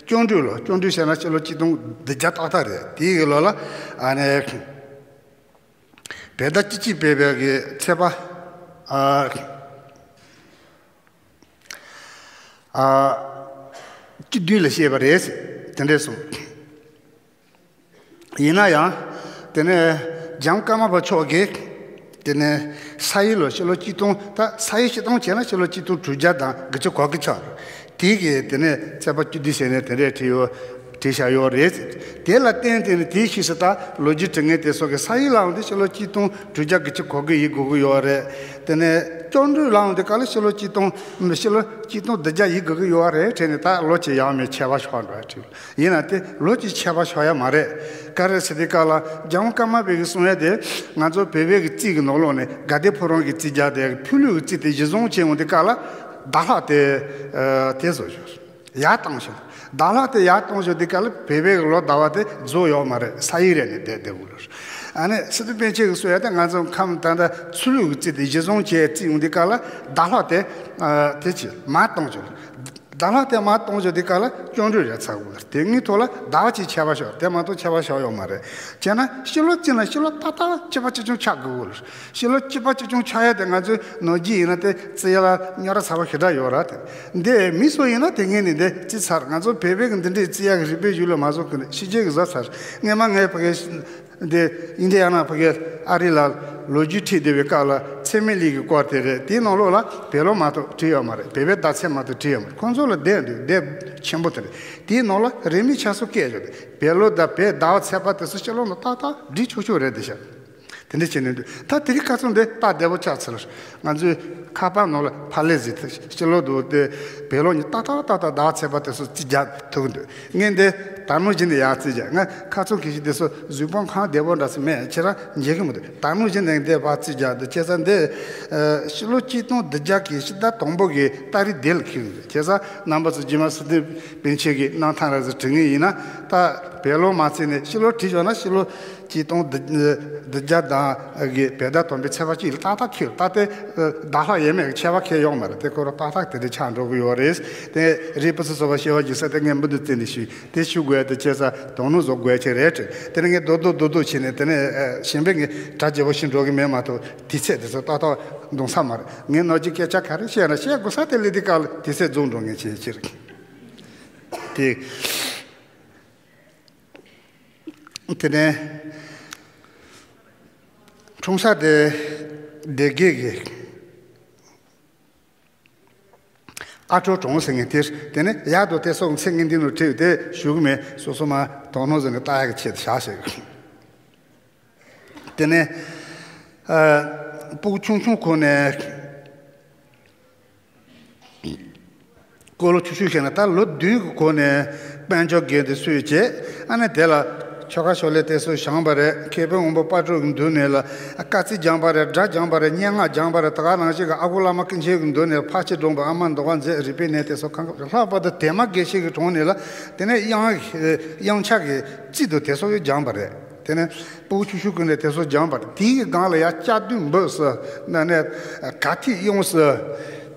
བཅུ་དྲུག་ལོ། བཅུ་དྲུག་ཟེར་ན་སྤྱི་ལོ་གཅིག་སྟོང་བདུན་བརྒྱ་ཏག་ཏག་རེད། དེའི་གི་ལོ་ལ་ཨ་ནི་བོད་ཟླ་བཅུ་གཅིག་པའི་བོད་ཀྱི་ཚེས་པ་ཨ་ཨ་བཅུ་བདུན་ལ་སྐྱེས་པ་རེད། དེ་འདྲས་སོང་། ཡིན་ན་ཡང་དེ་ནས་བྱམས་ཀརྨ་པ་མཆོག་གིས་དེ་ནས་ས་ཡི་ལོ་སྤྱི་ལོ་གཅིག་སྟོང་། ད་ས་ཡི་གཅིག་སྟོང་བྱས་ན་སྤྱི་ལོ་གཅིག་སྟོང་དྲུག་བརྒྱ་དང་དགུ་བཅུ་གོ་དགུ་ཆགས། དེ་གི་དེ་ནས་ཚེས་པ་བཅུ་བདུན་ཟེར་ནས་དེ་འདྲས་བྲིས་ཡོད། བྲིས་བཞག་ཡོད་རེད། དེ་ལ་བརྟེན་ཏེ་ནི་དེའི་ཕྱིས་སུ་ད་ལོ་རྒྱུས་འབྲི་མཁན་དེ་ཚོ་གི་ས་ཡིག་ལའང་དེ་ཕྱི་ལོ་གཅིག་སྟོང་དྲུག་བརྒྱ་དགུ་བཅུ་གོ་དགུ་ཡིན་དགོས་ཀྱི་ཡོད་རེད། དེ་ནས་སྐྱོར་འགྲོས་ལའང་དེ་ག་ལ་ཕྱི་ལོ་གཅིག་སྟོང་ཕྱི་ལོ་གཅིག་སྟོང་བདུན་བརྒྱ་ཡིན་དགོས་ཀྱི་ཡོད་རེད་དྲན་ནས། ད་ལོ་གཅིག་ཡང་མེད་ཁྱད་པར་ཤོར་འགྲོ་ཡ་བྲིས། ཡིན་ན་དེ་ལོ་གཅིག་ཁྱད་པར་ཤོར་ཡ་མ་རེད། ག་རེ་ཟེར་དུས་སྐབས་ལ་རྒྱལ་དབང་ཀརྨ་པའི་གི་གསུང་ཡ་དེ་ང་ཚོ་བོད་པའི་གི་རྩིས་ཀྱི་ནང་ལོགས་ནས་དགའ་ལྡན་ཕོ་བྲང་གི་རྩིས་རྒྱག་དེ་ཕུ་ལུས་ཀྱི་རྩིས་དེ་གཞི་བཟུང་བྱས་འོང་དུས་སྐབས་ལ་ཟླ་ལྷག་དེ་ཨ་དེ་བཟོ་ཞོར་ཡར་བཏང་ཞོར། ཟླ་ལྷག་དེ་ཡར་བཏང་ཞོར་དུས་སྐབས་ལ་བོད་པའི་གི་ལོ་ཟླ་བ་དེ་རྫོགས་ཡོད་མ་རེད། ས་ཡིག་རེད་ནས་བསྡད་བསྡད་དགོས་ལ། ཨ་ནི་སི་ཏུ་པཎ་ཆེན་གི་གསུང་ཡ་དེ་ང་ཚོ་ཁམས་ད་ལྟ་ཆོས་ལུགས་ཀྱི་རྩིས་དེ་གཞི་བཟུང་བྱས་རྩིས་འོང་དུས་སྐབས་ལ་ཟླ་ལྷག་དེ་ཨ་དེ་ཅི་མར་བཏང་ཞོར། ཟླ་ལྷག་དེ་མར་གཏོང་ཆོག་དེ་ག་ལ་སྐྱོན་འགྲོས་རེད་ཚ་དགོས་ལ། དེ་སྔའི་ཐོག་ལ་ཟླ་བ་གཅིག་ཆད་པ་ཤོར་དེ་མ་གཏོགས་ཆད་པ་ཤོར་ཡོད་མ་རེད། བྱས་ན་ཕྱི་ལོ་གཅིག་ན་ཕྱི་ལོ་ཏག་ཏག་གཅིག་པ་གཅིག་རྐྱང་ཆགས་དགོས་ལ། ཕྱི་ལོ་གཅིག་པ་གཅིག་རྐྱང་ཆགས་ཡ་དེ་ང་ཚོའི་ནོར་གྱི་ཡིན་ན་དེ་རྩི་ཡ་ལ་རྙོག་དྲ་ཚ་བ་ཞེ་དྲག་ཡོད་ར། དེ་འདི་མི་སུ་ཡིན་ན་དེ་ངས་ནི་འདི་རྩི་ཚར། ང་ཚོ་བོད་པའི་གི་འདི་འདྲའི་རྩི་ཡ་གི་རིག་པའི་གཞུང་ལ་མ་བཟོ་གི་ནི་ཕྱི་རྒྱལ་གི་བཟོ་ཚར། སྔས་མ་ངས་ཕ་གི་འདི་ཨིན་ཌི་ཡ་ན་ཕ་གིར་ཨ་རི་ལ་ལོ་རྒྱུས་ཁྲིད་བསྡད་པའི་སྐབས་ལ་ཚད་མེད་གླིང་གི་སྐོར་དེ་རེད། དེའི་ནང་ལོགས་ལ་བོད་ལོ་མ་གཏོགས་བྲིས་ཡོད་མ་རེད། བོད་པའི་ཟླ་ཚེས་མ་གཏོགས་བྲིས་ཡོད་མ་རེད། ཁོང་ཚོ་ལ་བསྡད་འདུག་དེབ་ཆེན་པོ་དེ་རེད། དེའི་ནང་ལ་རིས་མེད་ཆ་ཚང་བཀོད་ཡོད་རེད། བོད་ལོ་དང་བོད་ཟླ་བ་ཚེས་པ་དེ་ཚོ་ཕྱི་ལོགས་ལ་ཏག་ཏག་བྲིས་ཆོག་ཆོག་རེད་དེ་ཤག་དེ་འདྲ་བྱས་ནས་འདུག་ད་དེ་རིང་ཁ་སང་འདི་ལྟ་བདེ་པོ་ཆགས་ཚར། ང་ཚོའི་ཁ་པར་ནང་ལ་ཕ་ལེ་ཟིག་ཕྱི་ལོགས་འདུག་སྟེ་བོད་ལོ་ནི་ཏག་ཏག་ཏག་ཏག་ཟླ་བ་ཚེས་པ་དེ་ཚོ་རྩིས་རྒྱག་ཐུབ་ཀྱི་འདུག་ངས་འདི་ད་ནང་བཞིན་དུ་ཡར་རྩིས་རྒྱག་ང་ཁ་ཚོན་གི་ཞིག་དེ་ཚོ་གཟུགས་པོ་ཁང་བདེ་པོ་འདྲ་ཟིག་མེད་ཁྱེད་རང་མཇལ་གི་མི་འདུག་ད་ནང་བཞིན་དུ་འདི་ཕར་རྩིས་རྒྱག་འདི་བྱས་ཙང་འདི་ཕྱི་ལོ་གཅིག་སྟོང་བདུན་བརྒྱ་གི་ཕྱི་ཟླ་དང་པོ་གི་ཏ་རིག་བདུན་ལ་འཁེལ་གི་འདུག་བྱས་ཙང་རྣམ་པ་ཚོ་རྗེས་མ་སི་ཏུ་པཎ་ཆེན་གི་གནང་ཐང་ར་ཟིག་བྲི་ངེས་ཡིན་ན་ད་བོད་ལོ་མ་བརྩིས་ནས་ཕྱི་ལོ་བྲིས་ཆོག་ན་ཕྱི་ལོ་གཅིག་སྟོང་བདུན་བརྒྱ་དང་གི་བོད་ཟླ་དང་པོའི་ཚེས་པ་གཅིག་ལ་ཏག་ཏག་འཁེལ། ད་དེ་ཟླ་ལྷག་ཡས་མས་ཁྱད་པར་ཁེལ་ཡོད་མ་རེད། དེ་ཁོ་རང་ཏག་ཏག་དེ་འདྲ་ཆགས་འགྲོ་གི་ཡོད་རེད། དེ་རིགས་པ་སོ་སོ་བ་ཤེས་པ་ཞིག་ས་དེ་ངས་མུ་མཐུད་བརྩིས་ནས་ཞུས་དེ་ཞུ་དགོས་དེ་བྱས་ཙང་དོ་སྣང་བཟོ་དགོས་ཆེ་རེད་དྲན། དེ་ནས་ངས་རྡོག་རྡོག་རྡོག་རྡོག་བྱས་ནས་དེ་ནས་གཞན་པས་ངས་གྲ་རྒྱས་པོ་ཞིག་འགྲོ་གི་མེད་མ་གཏོགས་དུས་ཚོད་དེ་ཚོ་ཏག་ཏག་འདོན་ས་མ་རེད། ངས་ནོར་གྱི་སྐད་ཆ་ག་རེ་བཤད་ན་བཤད་དགོས་ས་དེ་ལས་དེ་ག་ལ་དུས་ཚོད་རྫོགས་འགྲོ་ངེས་ཆེ་ཆེ་རེད། དེ། དེ་ནས་འཁྲུངས་ས་དེ་སྡེ་དགེ་གི་ཨ་གྲོ་གྲོང་ཟེར་མཁན་དེ། དེ་ནས་ཡག་དོ་དེ་སོགས་མཚན་ངན་འདི་ནོ་བྲིས་དེ་ཞུ་གི་མེད། སོ་སོ་མ་དོ་སྣང་ཟེར་ནས་ལྟ་ཡག་གི་ཆེད་དུ་བཞག་ཞེས། དེ་ནས་ཨ་སྤུ་གུ་ཆུང་ཆུང་ཁོ་ནས། སྐུ་ལོ་ཆུང་ཆུང་བྱས་ན་ད་ལོ་བདུན་གྱི་གོང་ནས་དཔལ་འབྱོར་དགེ་འདུན་སུས་བྱས། ཨ་ནི་དེ་ལ་ཆོ་ག་ཤོ་ལོ་དེ་ཚོ་སྦྱངས་པ་རེད། མཁས་པའི་དབང་པོ་དཔལ་སྤྲུལ་གྱི་མདུན་ནས་ལ་བཀའ་ཚིག་སྦྱངས་པ་རེད། སྒྲ་སྦྱངས་པ་རེད། སྙན་ངག་སྦྱངས་པ་རེད། དེ་ག་ནང་བཞིན་གྱི་ཨ་ཁུ་བླ་མ་ཀུན་མཁྱེན་གྱི་མདུན་ནས་ལ་ཕར་ཕྱིན་སྒྲོམ་པ་ཨ་མ་མདོ་སྒང་མཛེས་རིག་པའི་གནས་དེ་ཚོ་གང་ག་ལྷག་པར་དུ་དེ་མ་དགེ་བཤེས་ཀྱི་གྲོང་ནས་ལ་དེ་ནས་དབྱངས་དབྱངས་འཆར་གྱི་རྩིས་དུ་དེ་ཚོ་ཡང་སྦྱངས་པ་རེད། དེ་ནས་སྤུ་གུ་ཆུང་ཆུང་ཀུན་ལས་དེ་ཚོ་སྦྱངས་པ་རེད། དེའི་སྒང་ལ་ཡང་བཅའ་སྡོད་འབོད་ཟེར། ན་ནས་གར་ཐིག་དབྱངས་ཟེར།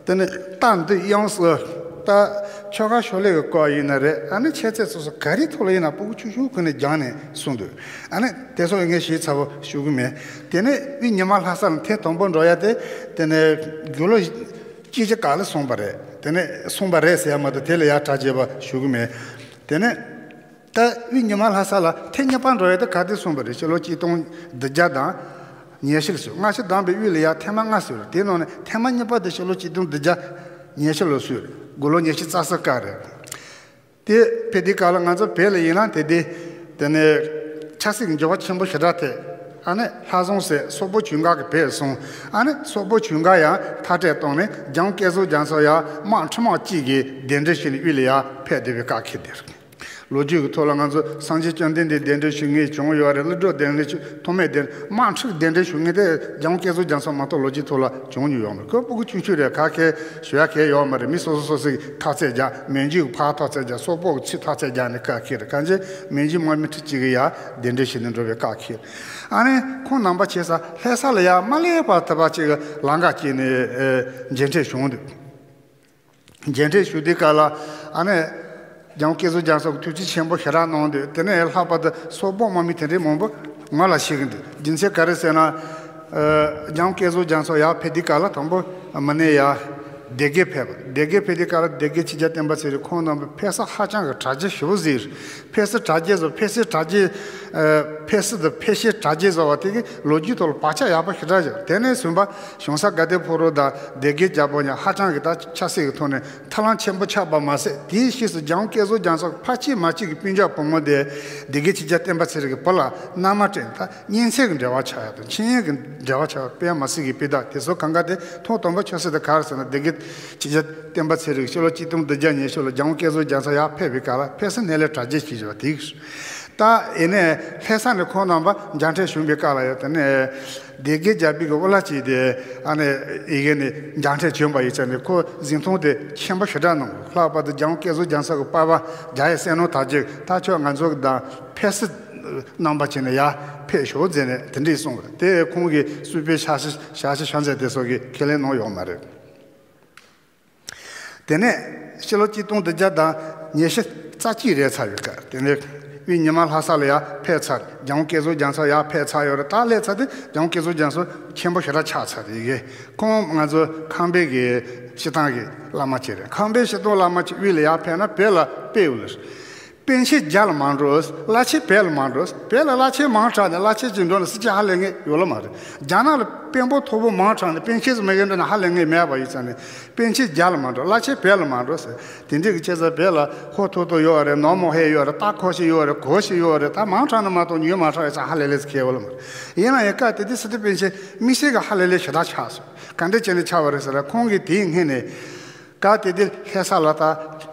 དེ་ནས་རྟ་འདུལ་དབྱངས་ཟེར། ད་ཆོ་ག་ཤོ་ལོ་གི་སྐོར་ཡིན་ན་རེད། ཨ་ནི་འཆད་རྩོད་སོ་སོ་ག་རེ་ཐོག་ལ་ཡིན་ན་སྤུ་གུ་ཆུང་ཆུང་ཀུན་ནས་སྦྱངས་ནས་གསུངས་འདུག་ཨ་ནི་དེ་ཚོ་ངས་ཞིབ་ཚགས་པོ་ཞུ་གི་མེད། དེ་ནས་དབུས་ཉི་མ་ལྷ་ས་ལ་ཐེངས་དང་པོ་འགྲོ་ཡ་དེ་དེ་ནས་དགུང་ལོ་གཅིག་བརྒྱ་ག་ལ་སོང་པ་རེད། དེ་ནས་སོང་པ་རེད་ཟེར་ཡ་མ་གཏོགས་དེ་ལ་ཡ་གྲ་རྒྱས་པ་ཞུ་གི་མེད། དེ་ནས། ད་དབུས་ཉི་མ་ལྷ་ས་ལ་ཐེངས་གཉིས་པ་འགྲོ་ཡ་དེ་ག་དུས་སོང་བ་རེད། ཕྱི་ལོ་གཅིག་སྟོང་བདུན་བརྒྱ་དང་ཉི་ཤུ་ལ་སོང་། སྔ་ཕྱི་བསྡོམས་པའི་དབུས་ལ་ཡ་ཐེངས་མ་ལྔ་སོང་རེད། དེའི་ནང་ནས་ཐེངས་མ་གཉིས་པ་དེ་ཕྱི་ལོ་གཅིག་སྟོང་བདུན་བརྒྱ་ཉི་ཤུ་ལ་སོང་རེད། དགུང་ལོ་ཉི་ཤུ་རྩ་གསུམ་སྐབས་རེད། དེ་ཕེབས་དུས་སྐབས་ལ་ང་ཚོ་བོད་ལ་ཡིན་ན་དེ་དེ་དེ་ནས་ཆབ་སྲིད་ཀྱི་འགྱུར་བ་ཆེན་པོ་ཞེ་དྲག་ཐེབས། ཨ་ནི་ལྷ་བཟང་ཟེར་སོག་པོ་ཇུན་གར་གྱིས་བོད་སོང་། ཨ་ནི་སོག་པོ་ཇུན་གར་ཡང་མཐར་སྐྲོད་བཏང་ནས་འཇང་བསྐྱེད་རྫོགས་རྒྱ་མཚོ་ཡང་དམག་ཁྲི་དམག་གཅིག་གིས་གདན་འདྲེན་ཞུས་ནས་དབུས་ལ་ཡར་ཕེབས་བསྡད་པའི་སྐབས་ཁེལ་དེར། ལོ་རྒྱུས་ཀྱི་ཐོག་ལ་ང་ཚོ་སངས་རྒྱས་བཅོམ་ལྡན་འདས་གདན་འདྲེན་ཞུ་མཁན་བྱུང་ཡོད་རེད། ཀླུ་སྒྲུབ་གདན་འདྲེན་ཞུ་ཐོག་མའི་གདན་དམག་ཁྲིར་གདན་འདྲེན་ཞུ་མཁན་དེ་འཇང་བསྐྱེད་རྫོགས་རྒྱ་མཚོ་མ་གཏོགས་ལོ་རྒྱུས་ཐོག་ལ་བྱུང་མྱོང་ཡོད་མ་རེད། ཁོ་སྤུ་གུ་ཆུང་ཆུང་རེད། ག་གེ་ཞུ་ཡ་གེ་ཡོད་མ་རེད། མི་སོ་སོ་སོ་སོའི་ཐག་ཚད་རྒྱག་མན་ཇུའི་ཕར་ཐག་ཚད་རྒྱག་སོག་པོའི་ཚུར་ཐག་ཚད་རྒྱག་ནས་སྐབས་ཁེལ་རེད། གང་ཅི་མན་ཇུ་དམག་མི་ཁྲི་གཅིག་གིས་ཡར་གདན་འདྲེན་ཞུས་ནས་འགྲོ་བའི་སྐབས་ཁེལ། ཨ་ནི་ཁོང་རྣམ་པ་ཆེ་ས་ལྷ་ས་ལ་ཡར་མ་སླེབས་བར་ཐུབ་པ་ཅིག་ལམ་ཁ་བསྐྱལ་ནས་ཨེ་མཇལ་འཕྲད་བྱུང་འདུག་མཇལ་འཕྲད་ཞུ་དུས་སྐབས་ལ་ཨ་ནི་འཇང་བསྐྱེད་རྫོགས་རྒྱ་མཚོ་གི་ཐུགས་རྗེ་ཆེན་པོ་ཞེ་དྲག་གནང་འདུག་དེ་ནས་ལྷག་པར་དུ་སོག་པོ་དམག་མི་དེ་འདྲའི་མང་པོ་ངོ་ལ་ཤེས་ཀྱི་འདུག་རྒྱུ་མཚན་ག་རེ་ཟེར་ན། ཨ་འཇང་བསྐྱེད་རྫོགས་རྒྱ་མཚོ་ཡར་ཕེབས་དུས་སྐབས་ལ་དང་པོ་མི་ནས་ཡར་སྡེ་དགེ་ཕེབས་པ། སྡེ་དགེ་ཕེབས་དུས་སྐབས་ལ་སྡེ་དགེ་ཆོས་རྒྱལ་བསྟན་པ་ཚེ་རིང་ཁོང་རྣམ་པ་ཕེབས་ས་ཧ་ཅང་གི་གྲ་རྒྱས་ཞེ་པོ་ཟིག་རེད། ཕེབས་ས་གྲ་རྒྱས་བཟོ། ཕེབས་སའི་གྲ་རྒྱས། ཨ། ཕེབས་ས་དང་ཕེབས་ཤེས་གྲ་རྒྱས་བཟོ་བ་དེ་གི་ལོ་རྒྱུས་ཐོག་ལ་བག་ཆགས་ཡག་པོ་ཞེ་དྲག་བཞག་དེ་ནས་བཟུང་བ་གཞུང་ས་དགའ་ལྡན་ཕུག་རོན་དང་སྡེ་དགེ་རྒྱལ་པོ་གཉིས་ཧ་ཅང་གི་ད་ཆབ་སྲིད་ཀྱི་ཐོག་ནས་ཐབས་ལམ་ཆེན་པོ་ཆགས་པ་མ་ཟད། དེའི་ཕྱིས་སུ་རྒྱལ་དབང་བསྐྱར་གསོ་རྒྱ་མཚོ་ཕལ་ཆེར་མ་གཅིག་གི་སྤུན་ཀྱག་བུ་མོ་དེ་སྡེ་དགེ་ཆོས་རྒྱལ་བསྟན་པ་ཚེ་རིང་གི་བུ་ལ་མནའ་མ་སྤྲད། ད་གཉེན་ཚན་གྱི་འབྲེལ་བ་ཆགས་ཡག་དང་ཆིངས་ཡིག་གི་འབྲེལ་བ་ཆགས་ཡག་དཔེ་མ་སྲིད་ཀྱི་སྤུས་དག་དེ་ཚོ་གང་ག་དེ་ཐོག་དང་པོ་ཆབ་སྲིད་དེ་ག་རེ་ཟེར་ན། སྡེ་དགེ་ཆོས་རྒྱལ་བསྟན་པ་ཚེ་རིང་ཕྱི་ལོ་ཆིག་སྟོང་བདུན་བརྒྱ་ཉི་ཤུ་ལ་རྒྱལ་དབང་བསྐྱར་གསོ་རྒྱ་མཚོ་ཡར་ཕེབས་པའི་སྐབས་ལ་ཕེབས་ས་སྣེ་ལེན་གྲ་རྒྱས་བྱས་ཡོད་པ་དེ། ད་ཡིན་ནའི་ལྷ་ས་ནས་ཁོང་རྣམ་པ་མཇལ་འཕྲད་བྱུང་བའི་སྐབས་ལ་ཡང་དེ་ནས་སྡེ་དགེ་རྒྱལ་པོའི་གི་དབུ་བླ་ཅིག་དེ་ཨ་ནི་ཡི་གེ་ནས་མཇལ་འཕྲད་བྱུང་བ་ཡིན་ཙང་ནས་ཁོ་གཟིགས་མཐོང་དེ་ཆེན་པོ་ཞེ་དྲག་གནང་། ལྷག་པར་དུ་རྒྱལ་དབང་བསྐྱར་གསོ་རྒྱ་མཚོ་གི་པ་ཕ་རྒྱ་ཡེ་བསོད་ནམས་དར་རྒྱས། ད་ཁྱོད་ང་ཚོ་གི་དང་ཕེབས་བསུ་གནང་པ་བྱས་ནས་ཡར་ཕེབས་ཤོག་ཟེར་ནས་དེ་འདྲས་གསུངས་པ་རེད། དེ་ཁོང་གིས་གསུས་པའི་ཞག་ཤས་ཞག་ཤས་ཤོག་ཟེར་དེ་སོགས་ཀྱི་ཁས་ལེན་གནང་ཡོད་མ་རེད། དེ་ནས་ཕྱི་ལོ་ཆིག་སྟོང་བདུན་བརྒྱ་དང་ཉི་ཤུ་རྩ་གཅིག་རེད་ཚར་བའི་སྐབས། དེ་ནས་དབུས་ཉི་མ་ལྷ་ས་ལ་ཡར་ཕེབས་ཚར། རྒྱལ་དབང་བསྐྱར་གསོ་རྒྱ་མཚོ་ཡར་ཕེབས་ཚར་ཡོད་རེད། ད་སླེབས་ཚར་དུས་རྒྱལ་དབང་བསྐྱར་གསོ་རྒྱ་མཚོ་ཆེན་པོ་ཞེ་དྲག་ཆགས་ཚར་རེད། ཡི་གེ་ཁོང་ང་ཚོ་ཁམས་པའི་གི་སྤྱིར་བཏང་གི་བླ་མ་ཅིག་རེད། ཁམས་པའི་སྤྱིར་བཏང་བླ་མ་ཅིག་དབུས་ལ་ཡར་ཕེབས་ན་བོད་ལ་དཔེ་ཡོད་ལ། པཎ་ཆེན་བརྒྱ་ལ་མ་འགྲོ། བླ་ཆེན་བོད་ལ་མ་འགྲོ། བོད་ལ་བླ་ཆེན་མང་དྲགས་ནས་བླ་ཆེན་གཅིག་འགྲོ་ན་སྲིད་སྤྱི་ཧ་ལས་ངེས་ཡོད་ལ་མ་རེད། རྒྱ་ནག་ལ་དཔོན་པོ་མཐོ་པོ་མང་དྲགས་ནས་པཎ་ཆེན་ཟིག་མ་གིར་འགྲོ་ན་ཧ་ལས་ངེས་མེད་པ་ཡིན་ཙང་ནས། པཎ་ཆེན་བརྒྱ་ལ་མ་འགྲོ། བླ་ཆེན་བོད་ལ་མ་འགྲོ་ཟེར། དེ་འདྲའི་གི་ཆེ་ས་བོད་ལ་ཧོ་ཐོ་ཐོ་ཡོད་རེད། ནོར་མོ་ཧེ་ཡོད་རེད། རྟ་ཁོ་ཤི་ཡོད་རེད། གོ་ཤི་ཡོད་རེད། ད་མང་དྲགས་ན་མ་གཏོགས་ཉུང་མང་དྲགས་ཡོད་ཙང་ཧ་ལས་ལས་ཟིག་ཁེལ་ཡོད་ལ་མ་རེད། ཡིན་ན་ཡང་སྐབས་དེ་དུས་སི་ཏུ་པཎ་ཆེན་དམིགས་བསལ་གི་ཧ་ལས་ལས་ཞེ་དྲག་ཆགས་སོང་། ག་འདྲ་བྱས་ནས་ཆགས་པ་རེད་ཟེར་ན། ཁོང་གིས་དེའི་སྔོན་ནས། སྐབས་དེ་དུས་ལྷ་ས་ལ་ད་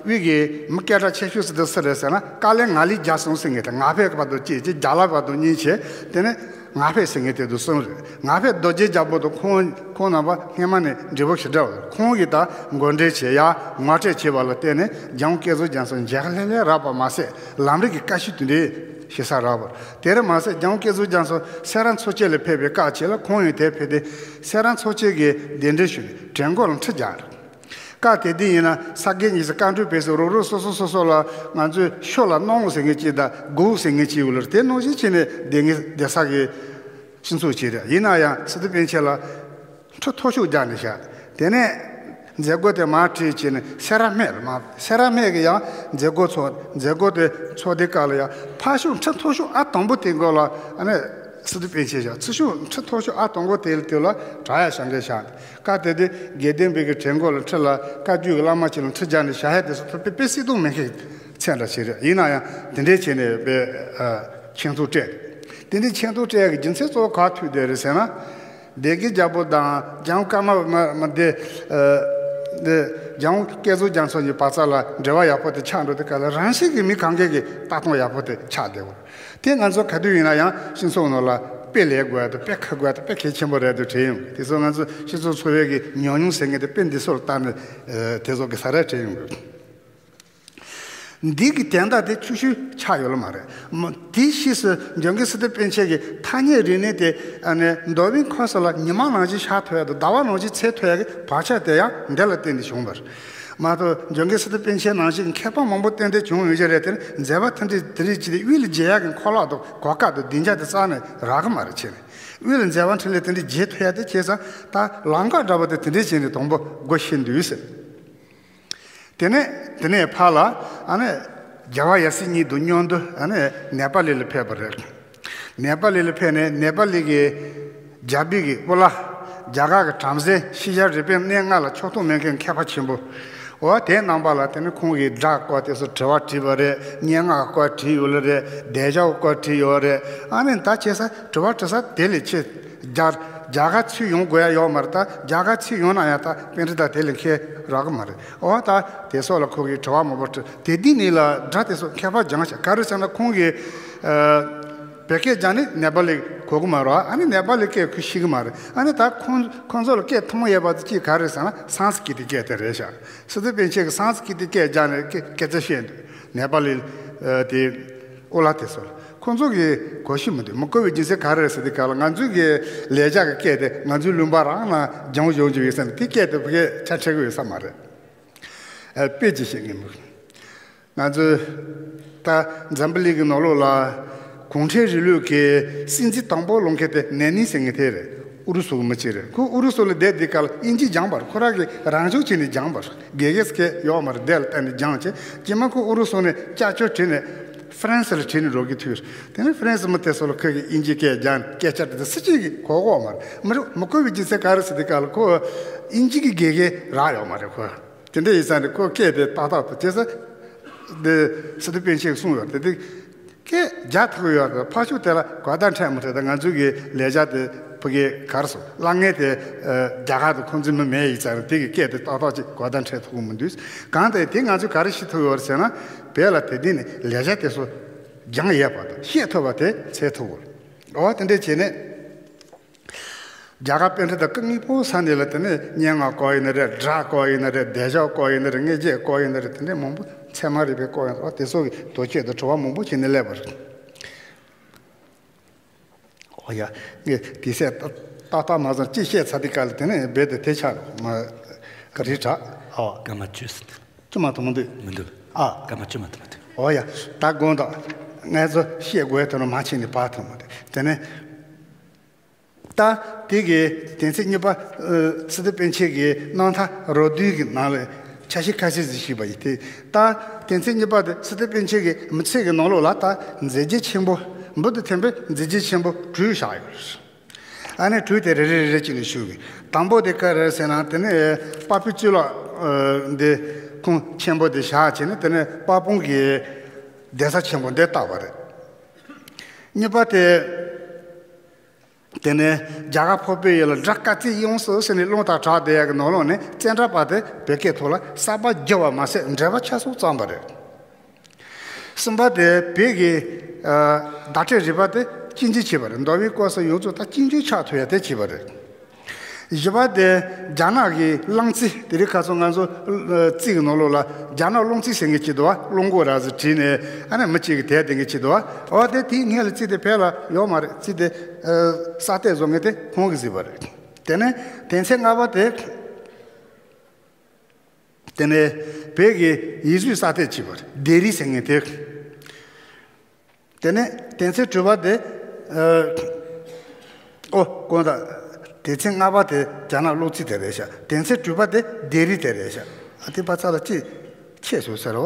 དབུས་ཀྱི་མི་སྐད་གྲགས་ཆེ་ཤོས་ཟེར་དུས་སུ་རེད་ཟེར་ན། ཀ་ལན་ང་ལི་རྒྱལ་གསུམ་ཟེར་མཁན་དེ། ང་ཕོད་བར་དུ་གཅིག་བྱས། རྒྱ་ལ་བར་དུ་གཉིས་བྱས། དེ་ནས་ང་ཕོད་ཟེར་མཁན་དེ་དུ་གསུམ་རེད། ང་ཕོད་རྡོ་རྗེ་རྒྱལ་པོ་དང་ཁོང་ཁོང་རྣམ་པ་སྔོན་མ་ནས་འབྲེལ་བ་ཞེ་དྲག་ཡོད། ཁོང་གིས་ད་འགོ་འདྲེན་བྱས། ཡར་ངོ་སྤྲོད་བྱས་པ་ལ་བརྟེན་ནས་རྒྱལ་དབང་བསྐྱར་གསོ་རྒྱ་མཚོ་མཇལ་ཁ་ལྷོད་ལྷོད་རག་པ་མ་ཟད། ལམ་རིམ་གྱི་བཀའ་ཤོག་དེ་འདྲའི་ཞེ་ས་རག་པ་རེད། དེར་མ་ཟད་རྒྱལ་དབང་བསྐྱར་གསོ་རྒྱ་མཚོ་སེ་ར་མཚོ་ཆེན་ལ་ཕེབས་པའི་སྐབས་ཅིག་ལ་ཁོང་ཡང་དེར་ཕེབས་ཏེ་སེ་ར་མཚོ་ཆེན་གྱི་གདན་འདྲེན་ཞུས་ནས་བྲན་གོ་ལ་ཁྲི་བརྒྱབ་རེད། སྐབས་དེ་དུས་ཡིན་ན་ས་དགེ་བསྙེན་ཟེར་བཀའ་འཁྲོལ་ཕེབས་སོང་། རོགས་རོགས་སོ་སོ་སོ་སོ་ལ་ང་ཚོས་ཤོ་ལ་སྣང་ངོ་ཟེར་མཁན་ཅིག་དང་སྒོ་ཟེར་མཁན་ཅིག་ཡོད་ལ། དེ་ནང་བཞིན་བྱས་ནས་སྡེ་ངེས་སྡེ་ས་གི་སྤྱི་ཚོགས་ཅིག་རེད། ཡིན་ན་ཡང་སི་ཏུ་པཎ་ཆེན་ལ་ཁྲི་མཐོ་ཤོས་བརྒྱབ་ནས་བཞག་དེ་ནས་མཛད་སྒོ་དེ་མར་ཁྲིད་བྱས་ནས་སེ་ར་སྨད་ལ་མར། སེ་ར་སྨད་ཀྱི་ཡང་མཛད་སྒོ་ཚོགས། མཛད་སྒོ་དེ་ཚོགས་དུས་སྐབས་ལ་ཡང་ཕར་ཕྱོགས་ཁྲི་མཐོ་ཤོས་ཨ་དང་པོ་དེའི་མགོ་ལ་ཨ་ནི་སི་ཏུ་པཎ་ཆེན་བཞག་ཚུར་ཕྱོགས་ཁྲི་མཐོ་ཤོས་ཨ་དང་པོ་དེ་དེ་ལ་བྲག་ཡ་ཞང་གེ་བཞག་སྐབས་དེ་དུས་དགེ་ལྡན་པའི་གི་བྲན་གོ་ལ་ཁྲི་ལ་བཀའ་བརྒྱུད་ཀྱི་བླ་མ་ཅིག་ལ་ཁྲི་བརྒྱབ་ནས་བཞག་ཡ་དེ་ཚོ་དཔེ་དཔེ་སྲིད་དོན་མེད་མཁན་ཚད་འདྲ་ཞིག་རེད། ཡིན་ན་ཡང་དེ་འདྲའི་བྱས་ནས་དཔེ་ཨ་ཆིངས་འཐུ་སྤྲད། དེ་འདྲའི་ཆིངས་འཐུ་སྤྲད་ཡ་གི་རྒྱུ་མཚན་གཙོ་བོ་ག་ཐུག་བསྡད་རེད་ཟེར་ན། སྡེ་དགེ་རྒྱལ་པོ་དང་རྒྱལ་དབང་ཀརྨ་པ་མ་མ་དེ་ཨ་དེ་རྒྱལ་དབང་བསྐྱར་གསོ་རྒྱ་མཚོ་གཉིས་བར་ས་ལ་འབྲེལ་བ་ཡག་པོ་དེ་ཆགས་འགྲོ་དུས་སྐབས་ལ་རང་བཞིན་གྱི་མི་གང་གས་ཀྱི་ལྟ་སྟངས་ཡག་པོ་དེ་ཆགས་བསྡད་ཡོད། དེ་ང་ཚོ་ག་དུས་ཡིན་ན་ཡང་སྤྱི་ཚོགས་ནང་ལ་དཔེ་ལས་དགོས་ཡ་དང་དཔེ་ཁ་དགོས་ཡ་དེ་དཔེ་གལ་ཆེན་པོ་རེད་འདུག་དྲན་ཡོང་། དེ་ཚོ་ང་ཚོ་སྤྱི་ཚོགས་འཚོ་བའི་གི་ཉམས་མྱོང་ཟེར་མཁན་དེ་དཔེ་འདི་ཚོ་ལ་བལྟས་ནས་ཨ་དེ་ཚོ་གི་ས་ར་དྲན་ཡོང་གི། འདི་གི་དན་རྟགས་དེ་ཆུང་ཤོས་ཆགས་ཡོད་ལ་མ་རེད། མ་དེའི་ཕྱིས་སུ་འཇམ་མགོན་སི་ཏུ་པཎ་ཆེན་གྱི་ཐ་སྙད་རིག་གནས་དེ་ཨ་ནི་མདོ་དབུས་ཁམས་གསུམ་ལ་ཉི་མ་ནང་བཞིན་ཤར་ཐུབ་ཡ་དང་ཟླ་བ་ནང་བཞིན་ཚེས་ཐུབ་ཡ་གི་བག་ཆགས་དེ་ཡང་འདི་ལ་བརྟེན་ནས་བྱུང་བ་རེད། མ་གཏོགས་འཇམ་མགོན་སི་ཏུ་པཎ་ཆེན་ནང་བཞིན་མཁས་པ་མང་པོ་ཏན་ཏན་བྱུང་ཡོད་ཀྱི་རེད། དེ་ནི་མཛད་པ་དེ་འདྲའི་དེ་རིགས་ཅིག་དེ་དབུས་ལ་མཇལ་ཡག་གི་ཁོ་ལག་དང་གོ་སྐབས་དང་སྡིངས་ཆ་དེ་རྩ་ནས་རག་གི་མ་རེད། བྱས་ནས་དབུས་ལ་མཛད་པ་འཕྲིན་ལས་དེ་འདྲའི་མཇལ་ཐུབ་ཡག་དེ་བྱས་ཙང་། ད་ལམ་ཁ་འདྲ་པོ་དེ་དེ་འདྲའི་བྱས་ནས་དང་པོ་སྒོ་ཕྱེ་འདུག་ཟེར། དེ་ནས་དེ་ནས་ཕར་ལ་ཨ་ནི་རྒྱལ་བ་ཡབ་སྲས་གཉིས་དང་མཉམ་དུ་ཨ་ནི་ནེ་པ་ལི་ལ་ཕེབས་པ་རེད། ནེ་པ་ལི་ལ་ཕེབས་ནས་ནེ་པ་ལི་གི་རྒྱལ་པོའི་གི་དབུ་བླ། རྒྱ་གར་གྱི་བྲམ་ཟེ་ཤེས་བྱ་རིག་པའི་གནས་ལྔ་ལ་ཕྱོགས་གཏོགས་མེད་མཁན་མཁས་པ་ཆེན་པོ། འོ་དེའི་རྣམ་པ་ལ་དེ་ནི་ཁོང་གིས་སྒྲ་སྐོར་དེ་ཚོ་དྲི་བ་དྲིས་པ་རེད། སྙན་ངག་སྐོར་དྲིས་ཡོད་ལ་རེད། བདེ་འཇགས་སྐོར་དྲིས་ཡོད་རེད། ཨ་ནི་ད་བྱས་ས་དྲི་བ་དྲི་ས་དེ་ལས་ཆེ། རྒྱ་རྒྱ་གར་ཚུར་ཡོང་དགོས་ཡ་ཡོད་མ་རེད། ད་རྒྱ་གར་ཚུར་ཡོང་ན་ཡང་ད་པཎྜི་ཏ་དེ་ལས་མཁས་རག་གི་མ་རེད། འོ་ད་དེ་སོགས་ལ་ཁོ་གིས་དྲི་བ་མང་པོ་དྲིས། དེ་དུས་ནས་ལ་སྒྲ་དེ་ཚོ་མཁས་པ་སྦྱངས་ཤག་ག་རེ་ཟེར་ན་ཁོང་གིས་ཨ་བོད་སྐད་སྦྱངས་ནས་ནེ་པ་ལི་གོ་གི་མ་རེད། ཨ་ནི་ནེ་པ་ལི་སྐད་ཁོས་ཤེས་གི་མ་རེད། ཨ་ནི་ད་ཁོང་ཁོང་ཚོ་ལ་སྐད་ཐུན་མོང་ཡོད་པ་དེ་གཅིག་ག་རེ་ཟེར་ན་སཾ་སྐྲྀ་ཏའི་སྐད་དེ་རེད་ཤག་སི་ཏུ་པཎ་ཆེན་གྱིས་སཾ་སྐྲྀ་ཏའི་སྐད་སྦྱངས་ནས་སྐད་སྐད་ཆ་བཤད་འདུག་ནེ་པ་ལི་ཨ་དེ་ཨོ་ལ་དེ་ཚོ་ལ། ཁོང་ཚོ་གིས་གོ་ཤེས་མི་འདུག་མི་གོ་བའི་རྒྱུ་མཚན་ག་རེ་རེད་ཟེར་དུས་སྐབས་ལ། ང་ཚོའི་གི་ལེགས་སྦྱར་གྱི་སྐད་དེ་ང་ཚོའི་ལུང་པ་རང་ལ་སྦྱང་སྦྱང་རྒྱུ་ཡོད་ས་ནས། དེ་སྐད་དེ་བོད་སྐད་ཆ་འཕྲད་གི་ཡོད་ས་མ་རེད། ཨ་དཔེ་ཅིག་བཤད་ངེས་མོད། ང་ཚོའི་ད་འཛམ་བུ་གླིང་གི་ནང་ལོགས་ལ་གུང་ཁྲན་རིང་ལུགས་ཀྱི་སྲིད་འཛིན་དང་པོ་ལངས་མཁན་དེ་ལེ་ནིན་ཟེར་མཁན་དེ་རེད། ཨུ་རུ་སུ་གི་མི་གཅིག་རེད། ཁོ་ཨུ་རུ་སུ་ལ་བསྡད་དུས་སྐབས་ལ་དབྱིན་ཇི་སྦྱངས་པ་རེད། ཁོ་རང་གིས་རང་སྦྱོང་བྱས་ནས་སྦྱངས་པ་རེད། དགེ་རྒན་སྐད་ཡོད་མ་རེད། བསྡད་ལ་བལྟས་ནས་སྦྱངས་བྱས། རྗེས་མ་ཁོ་ཨུ་རུ་སུ་ནས་ཅ་ཅོ་བྲིས་ནས་ཧྥ་རན་སི་ལ་བྲིས་ནས་འགྲོ་གི་ཐུག་ཡོད་རེད། དེ་ནས་ཧྥ་རན་སི་མི་དེ་ཚོ་ལ་ཁོས་ཀྱིས་དབྱིན་ཇི་སྐད་སྦྱངས་ནས་སྐད་ཆ་དྲིས་ཏེ་སུ་གཅིག་གིས་གོ་གི་ཡོད་མ་རེད། མི་རེད། མི་གོ་བའི་རྒྱུ་མཚན་ག་རེ་ཟེར་དུས་སྐབས་ལ་ཁོ་དབྱིན་ཇི་གི་དགེ་རྒན་རག་ཡོད་མ་རེད། ཁོ་དེ་འདྲ་ཡིན་ཙང་ནས་ཁོ་སྐད་དེ་ཏག་ཏག་ཏུ། བྱས་ཙང་དེ་སི་ཏུ་པཎ་ཆེན་གྱིས་གསུངས་ཡོད་རེད། དེ་སྐད་རྒྱག་ཐུབ་ཡོད་རེད། ཕར་ཕྱོགས་དེ་ལ་གོ་བརྡ་འཕྲོད་མི་འཕྲོད་དང་། ང་ཚོའི་གི་ལས་བྱ་དེ་ཕ་གིའི་ག་རེ་ཟེར། གླ་རྔན་དེ་ཨ་རྒྱ་གར་དང་ཁོང་ཚོའི་མི་མེད་ཡིན་ཙང་རེད། དེ་གི་སྐད་དེ་ཏག་ཏག་ཅིག་གོ་བརྡ་འཕྲོད་ཐུབ་ཀྱི་མི་འདུག། གང་ལྟར་དེ་ང་ཚོས་ག་རེ་ཤེས་ཐུབ་ཡོད་རེད་ཟེར་ན། བོད་ལ་དེ་དུས་ནས་ལས་བྱ་དེ་ཚོ་སྦྱང་ཡས་པ་དང་ཤེས་ཐུབ་པ་དེ་འཚོལ་ཐུབ་ཀྱི་རེད། འོ་དེ་འདྲ་བྱས་ནས། རྒྱ་གར་པཎྜི་ཏ་སྐུ་ངོ་མ་ས་ནས་ལ། དེ་ནས་སྙན་ངག་སྐོར་ཡིན་ན་རེད། སྒྲ་སྐོར་ཡིན་ན་རེད། བདེ་འཇགས་སྐོར་ཡིན་ན་རེད། དངོས་རྫས་སྐོར་ཡིན་ན་རེད། དེ་འདྲའི་མང་པོ། ཚད་མ་རིག་པའི་སྐོར་ཡིན་ན་རེད། དེ་ཚོ་གི་དོ་ཁྱད་དང་དྲི་བ་མང་པོ་བྱས་ནས་སླེབས་པ་རེད། འོ་ཡ། ངས་དེ་ཚོ་ཏག་ཏག་མ་བཟང་ཅིག་བཤད་ཚར་དུས་སྐབས་ལ། དེ་ནས་རྦད་དེ་དེ་ཆགས་མ་ག་རེ་དྲག། ཨོ། སྐར་མ་བཅུ་ཙམ། བཅུ་མ་གཏོགས་མི་འདུག། མི་འདུག། ཨ། སྐར་མ་བཅུ་མ་གཏོགས་མི་འདུག། འོ་ཡ། ད་དགོངས་དག། ང་ཚོ་བཤད་དགོས་དོན་ལ་མ་ཕྱིན་ནས་བར་ཐོན་མ་འདུག། དེ་ནས། ད་དེ་གི་དོན་ཚན་གཉིས་པ། ཨ། སི་ཏུ་པཎ་ཆེན་གྱི་རྣམ་ཐར་རོ་བསྡུས་ཀྱི་ནང་ལ་ཆ་ཤས་ཁ་ཤས་ཤིག་ཞུས་པ་ཡིན། དེ་ད་དོན་ཚན་གཉིས་པ་དེ་སི་ཏུ་པཎ་ཆེན་གྱི་མི་ཚེ་གི་ནང་ལོགས་ལ། ད་མཛད་རྗེས་ཆེན་པོ། འབུར་དུ་ཐོན་པའི་མཛད་རྗེས་ཆེན་པོ་དྲུག་བཞག་ཡོད། ཨ་ནི་དྲུག་དེ་རེ་རེ་རེ་རེ་བྱས་ནས་ཞུ་གི། དང་པོ་དེ་ག་རེ་རེད་ཟེར་ན། དེ་ནས་དཔའ་བོའི་གཙུག་ལག་ཨ་འདི་ཁུངས་ཆེན་པོ་དེ་བཞག་བྱས་ནས། དེ་ནས་དཔའ་དཔུང་གི་གདན་ས་ཆེན་པོ་འདི་བཏགས་པ་རེད། གཉིས་པ་དེ། དེ་ནས་རྒྱ་གར་འཕགས་པའི་ཡུལ་ལ་སྒྲ་དཀར་རྩེ་ཡོངས་སུ་ཟེར་ནས་རླུང་རྟ་གྲགས་བསྡད་ཡག་གི་ནང་ལོགས་ནས་ཙནྡྲ་པ་དེ་བོད་སྐད་ཐོག་ལ་གསར་པ་བསྒྱུར་བ་མ་ཟད། འགྲེལ་པ་ཆ་ཚང་བརྩམས་པ་རེད། གསུམ་པ་དེ་བོད་ཀྱི་ཨ་བརྡ་སྤྲོད་རིག་པ་དེ་གཅིག་གྱུར་བྱས་པ་རེད། མདོ་དབུས་སྐོར་ས་ཡོངས་རྫོགས་ད་གཅིག་གྱུར་ཆགས་ཐུབ་ཡ་དེ་བྱས་པ་རེད། བཞི་པ་དེ་རྒྱ་ནག་གི་གླང་རྩེད། དེ་རིང་ཁ་སང་ང་ཚོ་ཨ་རྩིས་ཀྱི་ནང་ལོགས་ལ་རྒྱ་ནག་གླང་རྩེད་ཟེར་མཁན་ཅིག་འདུག་བ། གླང་མགོ་ར་ཟེར་བྲིས་ནས། ཨ་ནི་མི་གཅིག་གིས་དེད་བསྡད་མཁན་ཅིག་འདུག་བ། འོ་དེ་དེའི་སྔོན་ལ་རྩིས་དེ་བོད་ལ་ཡོད་མ་རེད། རྩིས་དེ་ཨ་གསར་གཏོད་བཟོ་མཁན་དེ་ཁོང་གིས་བཟོས་པ་རེད། དེ་ནས་དོན་ཚན་ལྔ་པ་དེ། དེ་ནས་བོད་ཀྱི་ཡིག་གཟུགས་གསར་གཏོད་བྱས་པ་རེད། ལྡེབས་རིས་ཟེར་མཁན་དེ། དེ་ནས་དོན་ཚན་དྲུག་པ་དེ། ཨ། ཨོ། དགོངས་དག། དོན་ཚན་ལྔ་པ་དེ་རྒྱ་ནག་གླང་རྩེད་དེ་རེད་ཤག། དོན་ཚན་དྲུག་པ་དེ་ལྡེབས་རིས་དེ་རེད་ཤག། ཨ། དེ་པ་ཚ་ལ་ཅིག་ཁྱད་སོང་ཟེར་བ།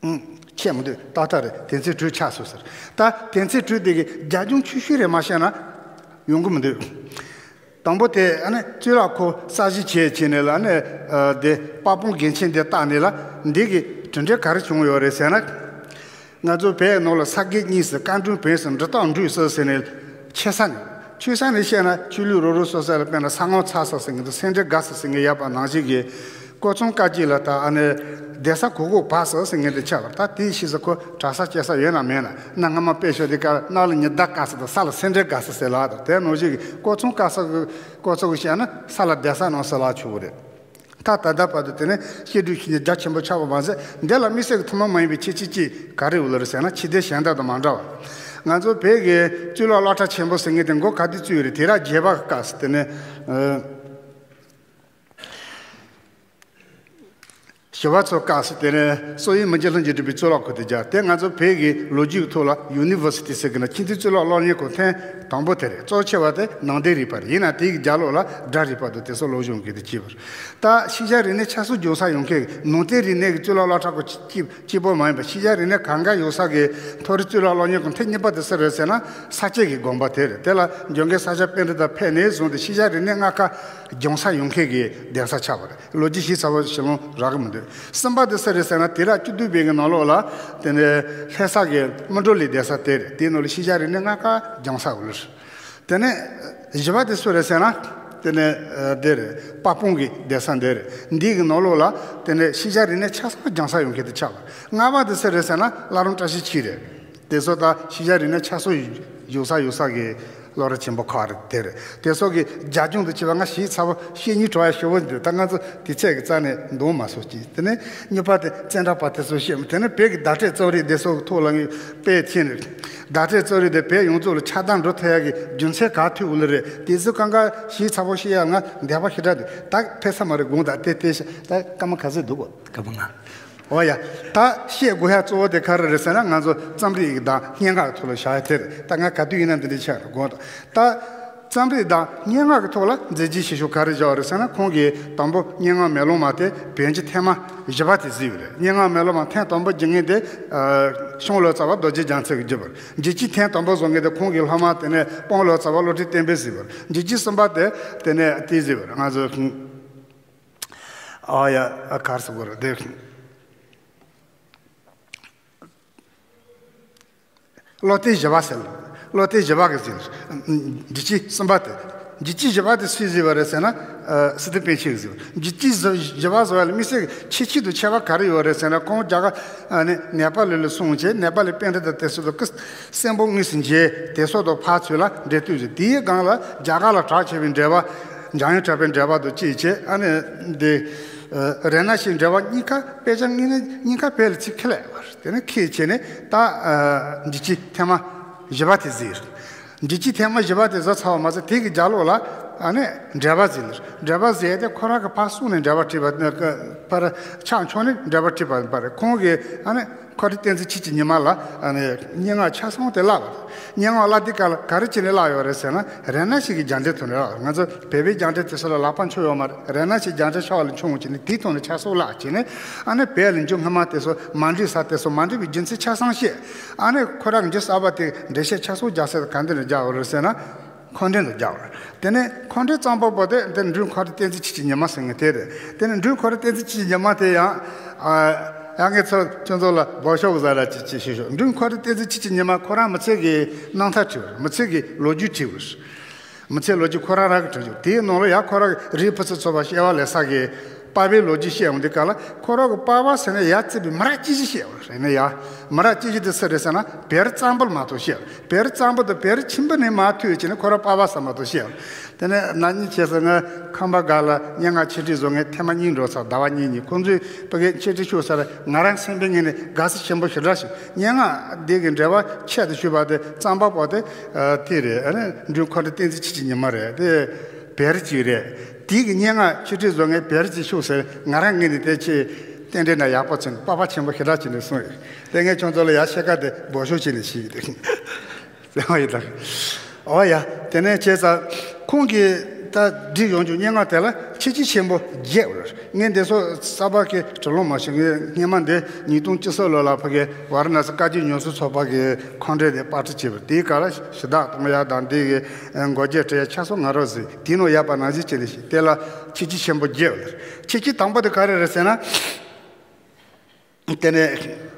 ཨང་། ཁྱད་མི་འདུག། ཏག་ཏག་རེད། དོན་ཚན་དྲུག་ཆགས་སོང་ཟེར། ད་དོན་ཚན་དྲུག་དེ་གི་རྒྱབ་ལྗོངས་ཆུང་ཤོས་རེ་མ་བཤད་ན་ཡོང་གི་མི་འདུག། དང་པོ་དེ་ཨ་ནི་གཙུག་ལག་ཁང་གསར་བཞེངས་བྱས་བྱས་ནས་ལ། ཨ་ནི་ཨ་དེ་དཔའ་དཔུང་མགོན་ཆེན་འདི་བཏགས་ནས་ལ། འདི་གི་གྲུབ་འབྲས་ག་རེ་བྱུང་ཡོད་རེད་ཟེར་ན། ང་ཚོ་བོད་ནང་ལ་ས་དགེ་གཉིས་སུ་བཀའ་འབྲུམ་བོན་སུ་འབྲི་སྟངས་འབྲུག་སུ་ཟེར་ནས། ཆེ་ས་ནས་ཆུང་ས་ནས་བཤད་ན། ཆོས་ལུགས་རོ་རོ་སོ་སོ་ལ། དཔེར་ན་ས་ངོ་ཚ་ས་ཟེར་མཁན་དང་། སེ་འབྲས་དགའ་ས་ཟེར་མཁན་ཡོད་པ་ནང་བཞིན་གྱི། ཀོ་ཚང་དཀར་སྐྱིད་ལ་ད་ཨ་ནི་སྡོད་ས་གོ་གོ་བ་ས་ཟེར་མཁན་དེ་ཆགས་པ། ད་དེའི་ཕྱིས་སུ་ཁོ་གྲྭ་ས་སྐྱེལ་ས་ཡོད་ན་མེད་ན། གནའ་སྔ་མ་དཔེ་ཤོད་དེ་ཀ་གནའ་ལ་ཉི་ཟླ་དཀར་ས་དང་ས་ལ་སེ་འབྲས་དགའ་ས་ཟེར་ལ། ད་དེ་ནང་བཞིན་གྱི་ཀོ་ཚང་དཀར་ས་གི་ཀོ་ཚང་གི་བཤད་ན་ས་ལ་སྡོད་ས་ནང་ས་ལ་ཆུ་བོ་རེད། ད་ད་ལྟ་བར་དུ་དེ་ནས་བཤད་སྒྲུབ་བྱེད་མཁན་རྒྱ་ཆེན་པོ་ཆགས་པ་མ་ཟད། འདི་ལ་དམིགས་བསལ་གྱི་ཐུན་མོང་མ་ཡིན་པའི་ཁྱད་ཆོས་ཅིག་ག་རེ་ཡོད་ལ་རེད་ཟེར་ན། ཕྱི་རྒྱལ་གཞན་དག་དང་མ་འདྲ་བ། ང་ཚོ་བོད་ཀྱི་གཙུག་ལག་སློབ་གྲྭ་ཆེན་པོ་ཟེར་མཁན་དེ་མགོ་ག་དུས་བཙུགས་ཡོད་རེད། དུས་རབས་བརྒྱད་པ་གི་སྐབས་སུ། དེ་ནས་ཨ་ཞི་བ་འཚོའི་སྐབས་སུ། དེ་ནས་བསམ་ཡས་མི་འགྱུར་ལྷུན་གྱིས་གྲུབ་པའི་གཙུག་ལག་ཁང་དེ་རྒྱག། དེ་ང་ཚོ་བོད་ཀྱི་ལོ་རྒྱུས་ཀྱི་ཐོག་ལ་ཡུ་ནི་ཝར་སི་ཊི་ཟེར་གི་ན། ཆེས་མཐོའི་གཙུག་ལག་སློབ་གཉེར་ཁང་ཐེངས་དང་པོ་དེ་རེད། གཙོ་ཆེ་བ་དེ་ནང་བསྟན་རིག་པ་རེད། ཡིན་ན་དེའི་རྒྱབ་ལོགས་ལ་སྒྲ་རིག་པ་དང་དེ་ཚོ་སློབ་སྦྱོང་གི་དེ་བྱས་པ་རེད། ད་ཤེས་བྱ་རིག་གནས་ཆ་ཚང་སྦྱོང་ས་ཡོང་མཁན་གྱི་ནང་བསྟན་རིག་གནས་ཀྱི་གཙུག་ལག་སློབ་གྲྭ་ཁག་གཅིག་གཅིག་པོ་མ་ཡིན་པ། ཤེས་བྱ་རིག་གནས་གང་ག་ཡོད་ས་གི་མཐོ་རིམ་གཙུག་ལག་སློབ་གཉེར་ཁང་ཐེངས་གཉིས་པ་དེ་སུ་རེད་ཟེར་ན། ས་སྐྱའི་གི་དགོན་པ་དེ་རེད། དེ་ལ་འཇོ་མཁན་ས་སྐྱ་པཎྜི་ཏ་ཕེབས་ནས་བཟུང་སྟེ་ཤེས་བྱ་རིག་གནས་སྔ་ཁ་སྦྱོང་ས་ཡོང་མཁན་གྱི་གདན་ས་ཆགས་པ་རེད། ལོ་རྒྱུས་ཞིབ་ཚགས་པོ་ཞིབ་ལོང་རག་གི་མི་འདུག། གསུམ་པ་དེ་སུ་རེད་ཟེར་ན། དུས་རབས་བཅུ་བདུན་པའི་གི་ནང་ལོགས་ལ་དེ་ནས་ལྷ་ས་གི་སྨིན་གྲོལ་གླིང་གདན་ས་དེ་རེད། དེའི་ནང་ལ་ཤེས་བྱ་རིག་གནས་སྔ་ཁ་སྦྱོང་ས་ཡོད་ལ། དེ་ནས་བཞི་པ་དེ་སུ་རེད་ཟེར་ན། དེ་ནས་ཨ་དེ་རེད། དཔའ་དཔུང་གི་གདན་ས་འདི་རེད། འདི་གི་ནང་ལོགས་ལ་དེ་ནས་ཤེས་བྱ་རིག་གནས་ཆ་ཚང་སྦྱང་ས་ཡོང་མཁན་དེ་ཆགས་པ། ལྔ་པ་དེ་སུ་རེད་ཟེར་ན། བླ་རུང་བཀྲ་ཤིས་འཁྱིལ་རེད། དེ་ཚོ་ད་ཤེས་བྱ་རིག་གནས་ཆ་ཚང་སྦྱོང་ས་ཡོད་ས་གི་སློབ་གྲྭ་ཆེན་པོ་ཁག་རེད། དེ་རེད། དེ་ཚོ་གི་རྒྱབ་ལྗོངས་དང་བཅས་པ་ང་ཞིབ་ཚགས་པོ་བཤད་སྙིང་བྲོ་བ་ཞེ་པོ་འདུག། ད་ང་ཚོ་དུས་ཚོད་ཀྱི་རྩ་ནས་འདང་མ་སོང་ཅིག། དེ་ནས་གཉིས་པ་དེ་ཙནྡྲ་པ་དེ་ཚོ་བཤད། དེ་ནས་བོད་ཀྱི་བརྡ་སྤྲོད་རྩོམ་རིག་དེ་ཚོ་གི་ཐོག་ལ་ངས་དཔེ་མཁྱེན་རེད། བརྡ་སྤྲོད་རྩོམ་རིག་དེ་བོད་ཡོངས་རྫོགས་ལ་ཁྱབ་གདལ་འགྲོ་ཐུབ་ཡག་གི་རྒྱུ་མཚན་ག་ཐུག་ཡོད་ལེ་རེད། དེ་ཚོ་གང་ག་ཞིབ་ཚགས་པོ་བཤད་ཡག་ང་འདོད་པ་ཞེ་དྲག་འདུག། ད་ཕེབས་ས་མ་རེད། དགོངས་དག། དེ་དེ་ཤ་ད་སྐར་མ་ག་ཚོད་འདུག་གོ། སྐར་མ་ལྔ། འོ་ཡ། ད་བཤད་དགོས་ཡ་གཙོ་བོ་དེ་ག་རེ་རེད་ཟེར་ན། ང་ཚོ་རྩོམ་རིག་དང་སྙན་ངག་གི་ཐོག་ལ་བཞག་ཡ་དེ་རེད། ད་ང་ག་དུས་ཡིན་ན་འདི་འདྲ་བཤད་རེད་དགོངས་དང་། ད་རྩོམ་རིག་དང་སྙན་ངག་གི་ཐོག་ལ་མཛད་རྗེས་ཆེ་ཤོས་ག་རེ་བཞག་རེད་ཟེར་ན། ཁོང་གིས་དང་པོ་སྙན་ངག་མེ་ལོང་མ་དེ་བོད་ཡིག་ཐེངས་མ་བཞི་པ་དེ་བཟོས་ཡོད་རེད། སྙན་ངག་མེ་ལོང་མ་ཐེངས་དང་པོ་བརྒྱུད་མཁན་དེ་ཨ་ཤོང་ལོ་ཙཱ་བ་རྡོ་རྗེ་རྒྱལ་མཚན་གྱིས་བརྒྱུད་པ་རེད། རྒྱལ་སྤྱིའི་ཐེངས་དང་པོ་བཟོ་མཁན་དེ་ཁོང་གི་སློབ་མ་དེ་ནས་སྤང་ལོ་ཙཱ་བ་བློ་གྲོས་བསྟན་འཕེལ་ཟེར་བ་རེད། རྒྱལ་སྤྱིའི་གསུམ་པ་དེ་དེ་ནས་དེ་ཟེར་བ་རེད། ང་ཚོ་ཨ་ཡ་ཨ་གར་སོང་བ་རེད་དེ། བློ་གཏད་བཞི་པ་ཟེར། བློ་གཏད་བཞི་པ་གི་ཟེར། རྒྱལ་སྤྱིའི་གསུམ་པ་དེ། རྒྱལ་སྤྱིའི་བཞི་པ་དེ་སུས་བཟོས་པ་རེད་ཟེར་ན། ཨ་སི་ཏུ་པཎ་ཆེན་གྱིས་བཟོས་པ། རྒྱལ་སྤྱིའི་བཞི་བཞི་པ་བཟོ་བ་ལ་དམིགས་བསལ་གྱི་ཁྱད་ཆོས་དང་ཁྱད་པར་ག་རེ་ཡོད་རེད་ཟེར་ན། ཁོང་རྒྱ་གར་ཨ་ནི་ནེ་པ་ལི་ལ་སོང་བྱས། ནེ་པ་ལི་པཎྜི་ཏ་དེ་ཚོ་དང་ཀི་གསན་པོ་དངོས་སུ་མཇལ། དེ་ཚོ་དང་ཕར་ཚུར་ལ་འབྲེལ་མཐུད་བྱས། དེའི་སྒང་ལ་རྒྱ་གར་ལ་གྲགས་ཆེ་བའི་འགྲེལ་པ་འཇམ་དབྱངས་གྲགས་པའི་འགྲེལ་པ་དང་བཅས་བྱས། ཨ་ནི་འདི་ཨ་རཏྣ་ཤྲཱིའི་འགྲེལ་པ་གཉིས་ཀ་དཔེ་ཆ་གཉིས་ནི་གཉིས་ཀ་དཔེ་ལ་ཚིག་ཁེ་ལས་པར་དེ་ནི་ཁེལ་བྱས་ནས། ད་ཨ་རྒྱལ་སྤྱིའི་ཐེངས་མ་བཞི་པ་དེ་བཟོས་རེད། རྒྱལ་སྤྱིའི་ཐེངས་མ་བཞི་པ་དེ་བཟོས་ཚར་བ་མ་ཟད། དེ་གི་རྒྱབ་ལོགས་ལ་ཨ་ནི་འགྲེལ་པ་བཟོས་ནས། འགྲེལ་པ་བཟོས་ཏེ་ཁོ་རང་གི་ཕར་གསུངས་ནས་འགྲེལ་པ་བྲིས་པ། ཕར་ཕྱག་མཆོག་ནས་འགྲེལ་པ་བྲིས་པ་ཡིན་པ་རེད། ཁོང་གིས་ཨ་ནི་འཁོར་འདས་བསྟན་འཛིན་ཆོས་ཀྱི་ཉི་མ་ལ་ཨ་ནི་སྙན་ངག་ཆ་ཚང་དེ་བཀླགས་པ་རེད། སྙན་ངག་བཀླགས་དུས་སྐབས་ལ་ག་རེ་བྱས་ནས་བཀླགས་ཡོད་རེད་ཟེར་ན། རཏྣ་ཤྲཱི་གི་རྒྱ་འགྲེལ་ཐོག་ནས་བཀླགས་པ་རེད། ང་ཚོ་བོད་པའི་རྒྱ་འགྲེལ་དེ་ཚོ་ལ་ལག་པ་འཁྱོར་ཡོད་མ་རེད། རཏྣ་ཤྲཱིའི་རྒྱ་འགྲེལ་ཕྱོགས་ལ་མཆོང་བྱས་ནས་དེའི་ཐོག་ནས་ཆ་ཚང་བཀླགས་བྱས་ནས། ཨ་ནི་བོད་ལ་འགྱུར་སྔ་མ་དེ་ཚོ་མ་འགྲིག་ས་དེ་ཚོ་མ་འགྲིག་པའི་རྒྱུ་མཚན་ཆ་ཚང་བཤད། ཨ་ནི་ཁོ་རང་གི་རྒྱུ་གསར་པ་དེ་འགྲེལ་བཤད་ཆ་ཚང་རྒྱག་ས་དེ་ག་འདི་ནས་རྒྱག་པ་རེད་ཟེར་ན། འཁོར་འདས་དུ་སྦྱར་བ་རེད། དེ་ནས་འཁོར་འདས་རྩོམ་པ་པོ་དེ་འདི་འབྲུག་འཁོར་འདས་བསྟན་འཛིན་ཆོས་ཀྱི་ཉི་མ་ཟེར་མཁན་དེ་རེད། དེ་ནས་འབྲུག་འཁོར་འདས་བསྟན་འཛིན་ཆོས་ཀྱི་ཉི་མ་དེ་ཡང་ཨ་ཡང་ངས་ཚོ་ཁྱོད་ཚོ་ལ་འབོད་ཤོག་ཟ་ར་ཅིག་ཅིག་ཞུ་ཞུ། འབྲུག་འཁོར་འདས་བསྟན་འཛིན་ཆོས་ཀྱི་ཉི་མ་ཁོ་རང་མི་ཚེ་གི་རྣམ་ཐར་བྲིས་པ་རེད། མི་ཚེ་གི་ལོ་རྒྱུས་བྲིས་པ་རེད། མི་ཚེ་ལོ་རྒྱུས་ཁོ་རང་རང་གི་བྲིས་རྒྱུ་དེའི་ནང་ལ་ཡང་ཁོ་རང་གི་རིགས་ཕུན་སུམ་ཚོགས་པ་སྐྱེ་བ་ལེན་ས་གི་པ་ཕའི་ལོ་རྒྱུས་བཤད་ཡོང་དུས་སྐབས་ལ། ཁོ་རང་གི་པ་ཕ་ཟེར་ན་ཡ་བརྩིས་པའི་མི་རབས་གཅིག་བཞི་བཤད་ཡོད་རེད། ཡིན་ན་ཡང་མི་རབས་གཅིག་བཞི་དེ་སུ་རེད་ཟེར་ན། བེར་གཙང་པོ་མ་གཏོགས་བཤད། བེར་གཙང་པོ་དང་བེར་ཆེན་པོ་ནས་མར་མཐུད་བྱས་ནས་ཁོ་རང་པ་ཕ་ཟེར་མ་གཏོགས་བཤད་ཡོད། དེ་ནས་ན་ནིང་བྱས་ཙང་ང་ཁམས་པ་སྒར་ལ་སྙན་ངག་འཆད་ཁྲིད་བཟོ་མཁན་ཐེངས་མ་གཉིས་འགྲོ་ཚར། ཟླ་བ་གཉིས་གཉིས་ཁོང་ཚོས་ཕ་གིར་འཆད་ཁྲིད་ཞུ་ས་ལ་ང་རང་སེམས་པའི་ངོས་ནས་དགའ་བསུ་ཆེན་པོ་ཞེ་དྲག་བྱུང་། སྙན་ངག་འདི་གི་འགྲེལ་པ་ཆེད་དུ་ཞུས་པ་དེ། རྩོམ་པ་པོ་དེ་ཨ་དེ་རེད། ཨ་ནི་འབྲུག་འཁོར་འདས་བསྟན་འཛིན་ཆོས་ཀྱི་ཉི་མ་རེད། དེ་བེར་གཅིག་རེད། དེ་གི་སྙན་ངག་འཆད་ཁྲིད་བཟོ་མཁན་བེར་གཅིག་ཤོག་ཟེར། ང་རང་ངོས་ནས་དེ་ཆེད་རྟེན་འབྲེལ་ན་ཡག་པོ་བྱུང་། པ་ཕ་ཆེན་པོ་ཞེ་དྲག་བྱུང་ནས་གསུངས་ཡོད། དེ་ངས་ཁྱོད་ཚོ་ལ་ཡ་ཕྱེད་ཀ་དེ་འབོད་ཤོག་བྱས་ནས་ཞུས་ཡོད་དེ། ཟེར་བ་ཡིན་ད། འོ་ཡ། དེ་ནས་བྱས་ཙང་ཁོང་གིས་ད་བྲིས་ཡོང་རྒྱུ་སྙན་ངག་དེ་ལ་ཁྱད་ཆོས་ཆེན་པོ་བརྒྱད་ཡོད་རེད། ངས་འདི་ཚོ་གསར་པ་གི་བྲིས་ལོང་མ་བྱུང་། ངས་སྔོན་མ་འདི་ཉིས་སྟོང་བཅུ་གསུམ་ལོ་ལ་ཕ་གི་ཝཱ་ར་ཎ་སི་བཀའ་བརྒྱུད་ཉམས་སྲུང་ཚོགས་པ་གི་ཁོང་ཁྲོ་དེ་པར་སྐྲུན་བྱས་པ་དེའི་སྐབས་ལ་ཞུ་དག་གཏོང་ཡ་དང་། འདི་གི་མགོ་བརྗོད་བྲིས་ཡ་ཆ་ཚང་ང་རང་བཟོས། དེའི་ནང་ཡོད་པ་ནང་བཞིན་བྱས་ནས་ཤིག་དེ་ལ་ཁྱད་ཆོས་ཆེན་པོ་བརྒྱད་ཡོད་རེད། ཁྱད་ཆོས་དང་པོ་དེ་ག་རེ་རེད་ཟེར་ན། དེ་ནས།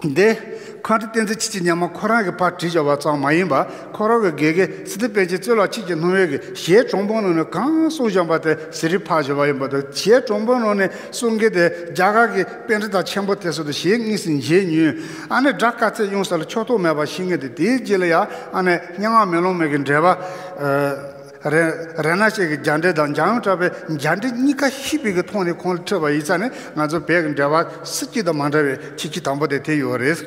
འདི་འཁོར་འདས་བསྟན་འཛིན་ཆོས་ཀྱི་ཉི་མ་ཁོ་རང་གིས་ཕར་བྲིས་བཞག་པ་ཙམ་མ་ཡིན་པར། ཁོ་རང་གི་དགེ་རྒན་སི་ཏུ་པཎ་ཆེན་གཙུག་ལག་ཆོས་ཀྱི་སྣང་བའི་གི་ཞལ་དྲང་པོའི་ནང་ནས་གང་གསུངས་བཞག་པ་དེ་ཟུར་ཕབ་བཞག་པ་ཡིན་པ་དང་། ཞལ་དྲང་པོའི་ནང་ནས་གསུང་མཁན་དེ་རྒྱ་གར་གྱི་པཎྜི་ཏ་ཆེན་པོ་དེ་ཚོ་དང་ཞལ་དངོས་སུ་མཇལ་མྱོང་། ཨ་ནི་སྒྲ་དཀར་ཚད་ཡོངས་ས་ལ་ཕྱོགས་གཏོགས་མེད་པ་ཤེས་མཁན་དེ། དེའི་རྗེས་ལ་ཡང་ཨ་ནི་སྙན་ངག་མེ་ལོང་མའི་གི་འགྲེལ་པ། ཨ། རེ་རཏྣ་ཤྲཱི་གི་རྒྱ་འགྲེལ་དང་འཇམ་དབྱངས་གྲགས་པའི་རྒྱ་འགྲེལ་གཉིས་ཀ་ཤེས་པའི་གི་ཐོག་ནས་ཁོང་ལ་དྲིས་པ་ཡིན་ཙང་ནས། ང་ཚོ་བོད་ཀྱི་འགྲེལ་པ་སུ་གཅིག་དང་མ་འདྲ་བའི་ཁྱད་ཆོས་དང་པོ་དེ་དེ་ཡོད་རེད།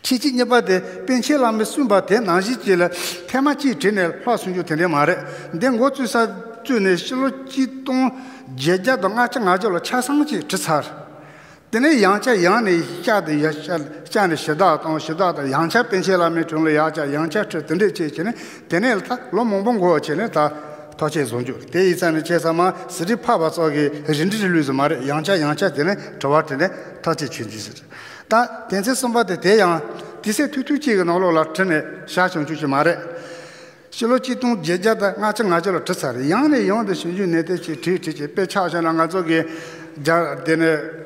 ཁྱད་ཆོས་གཉིས་པ་དེ་པཎ་ཆེན་བླ་མས་གསུངས་པ་དེ་ནང་བཞིན་གཅིག་ལ་ཐེངས་མ་གཅིག་བྲིས་ནས་ལྷག་སོང་རྒྱུ་དེ་འདྲ་མ་རེད། འདི་འགོ་བཙུགས་ས་བཙུགས་ནས་ཕྱི་ལོ་གཅིག་སྟོང་བརྒྱད་བརྒྱ་དང་ལྔ་བཅུ་ང་བརྒྱད་ལོ་ཆ་ཚང་གཅིག་བྲིས་ཚར། དེ་ནས་ཡང་བསྐྱར་ཡང་ནས་བསྐྱར་དུ་ཡ་བསྐྱར་བསྐྱར་ནས་ཞུ་དག་བཏང་། ཞུ་དག་དང་ཡང་བསྐྱར་པཎ་ཆེན་བླ་མའི་དྲུང་ལ་ཡང་བསྐྱར་ཡང་བསྐྱར་ཁྲིད། དེ་འདྲས་བྱས་བྱས་ནས། དེ་ནས་ད་ལོ་མང་པོ་འགོར་བྱས་ནས་ད་ཐག་གཅོད་བཟོ་རྒྱུ་དེ་ཡིན་ཙང་ནས། བྱས་ཙང་མ་ཟུར་ཕབ་པ་སོགས་ཀྱི་རིན་འབྲས་ལུས་སུ་མ་རེད། ཡང་བསྐྱར་ཡང་བསྐྱར་དེ་ནས་དྲི་བ་དྲིས་ནས་ཐག་གཅོད་བྱེད་རྒྱུ་ཟེར། ད་དོན་ཚན་གསུམ་པ་དེ་དེ་ཡང་དུས་ཚོད་ཐུང་ཐུང་གཅིག་གི་ནང་ལོགས་ལ་བྲིས་ནས་བཞག་བྱུང་རྒྱུ་ཞིག་མ་རེད། ཕྱི་ལོ་གཅིག་སྟོང་བརྒྱད་བརྒྱ་དང་ལྔ་བཅུ་ང་བརྒྱད་ལ་བྲིས་ཚར་རེད། ཡང་ནས་ཡང་དུ་ཞིབ་འཇུག་ནན་ཏན་བྱས་བྲིས་བྲིས་བྱས། དཔེ་ཆ་བཞག་ན་ང་ཚོ་གི་རྒྱ་དེ་ནས་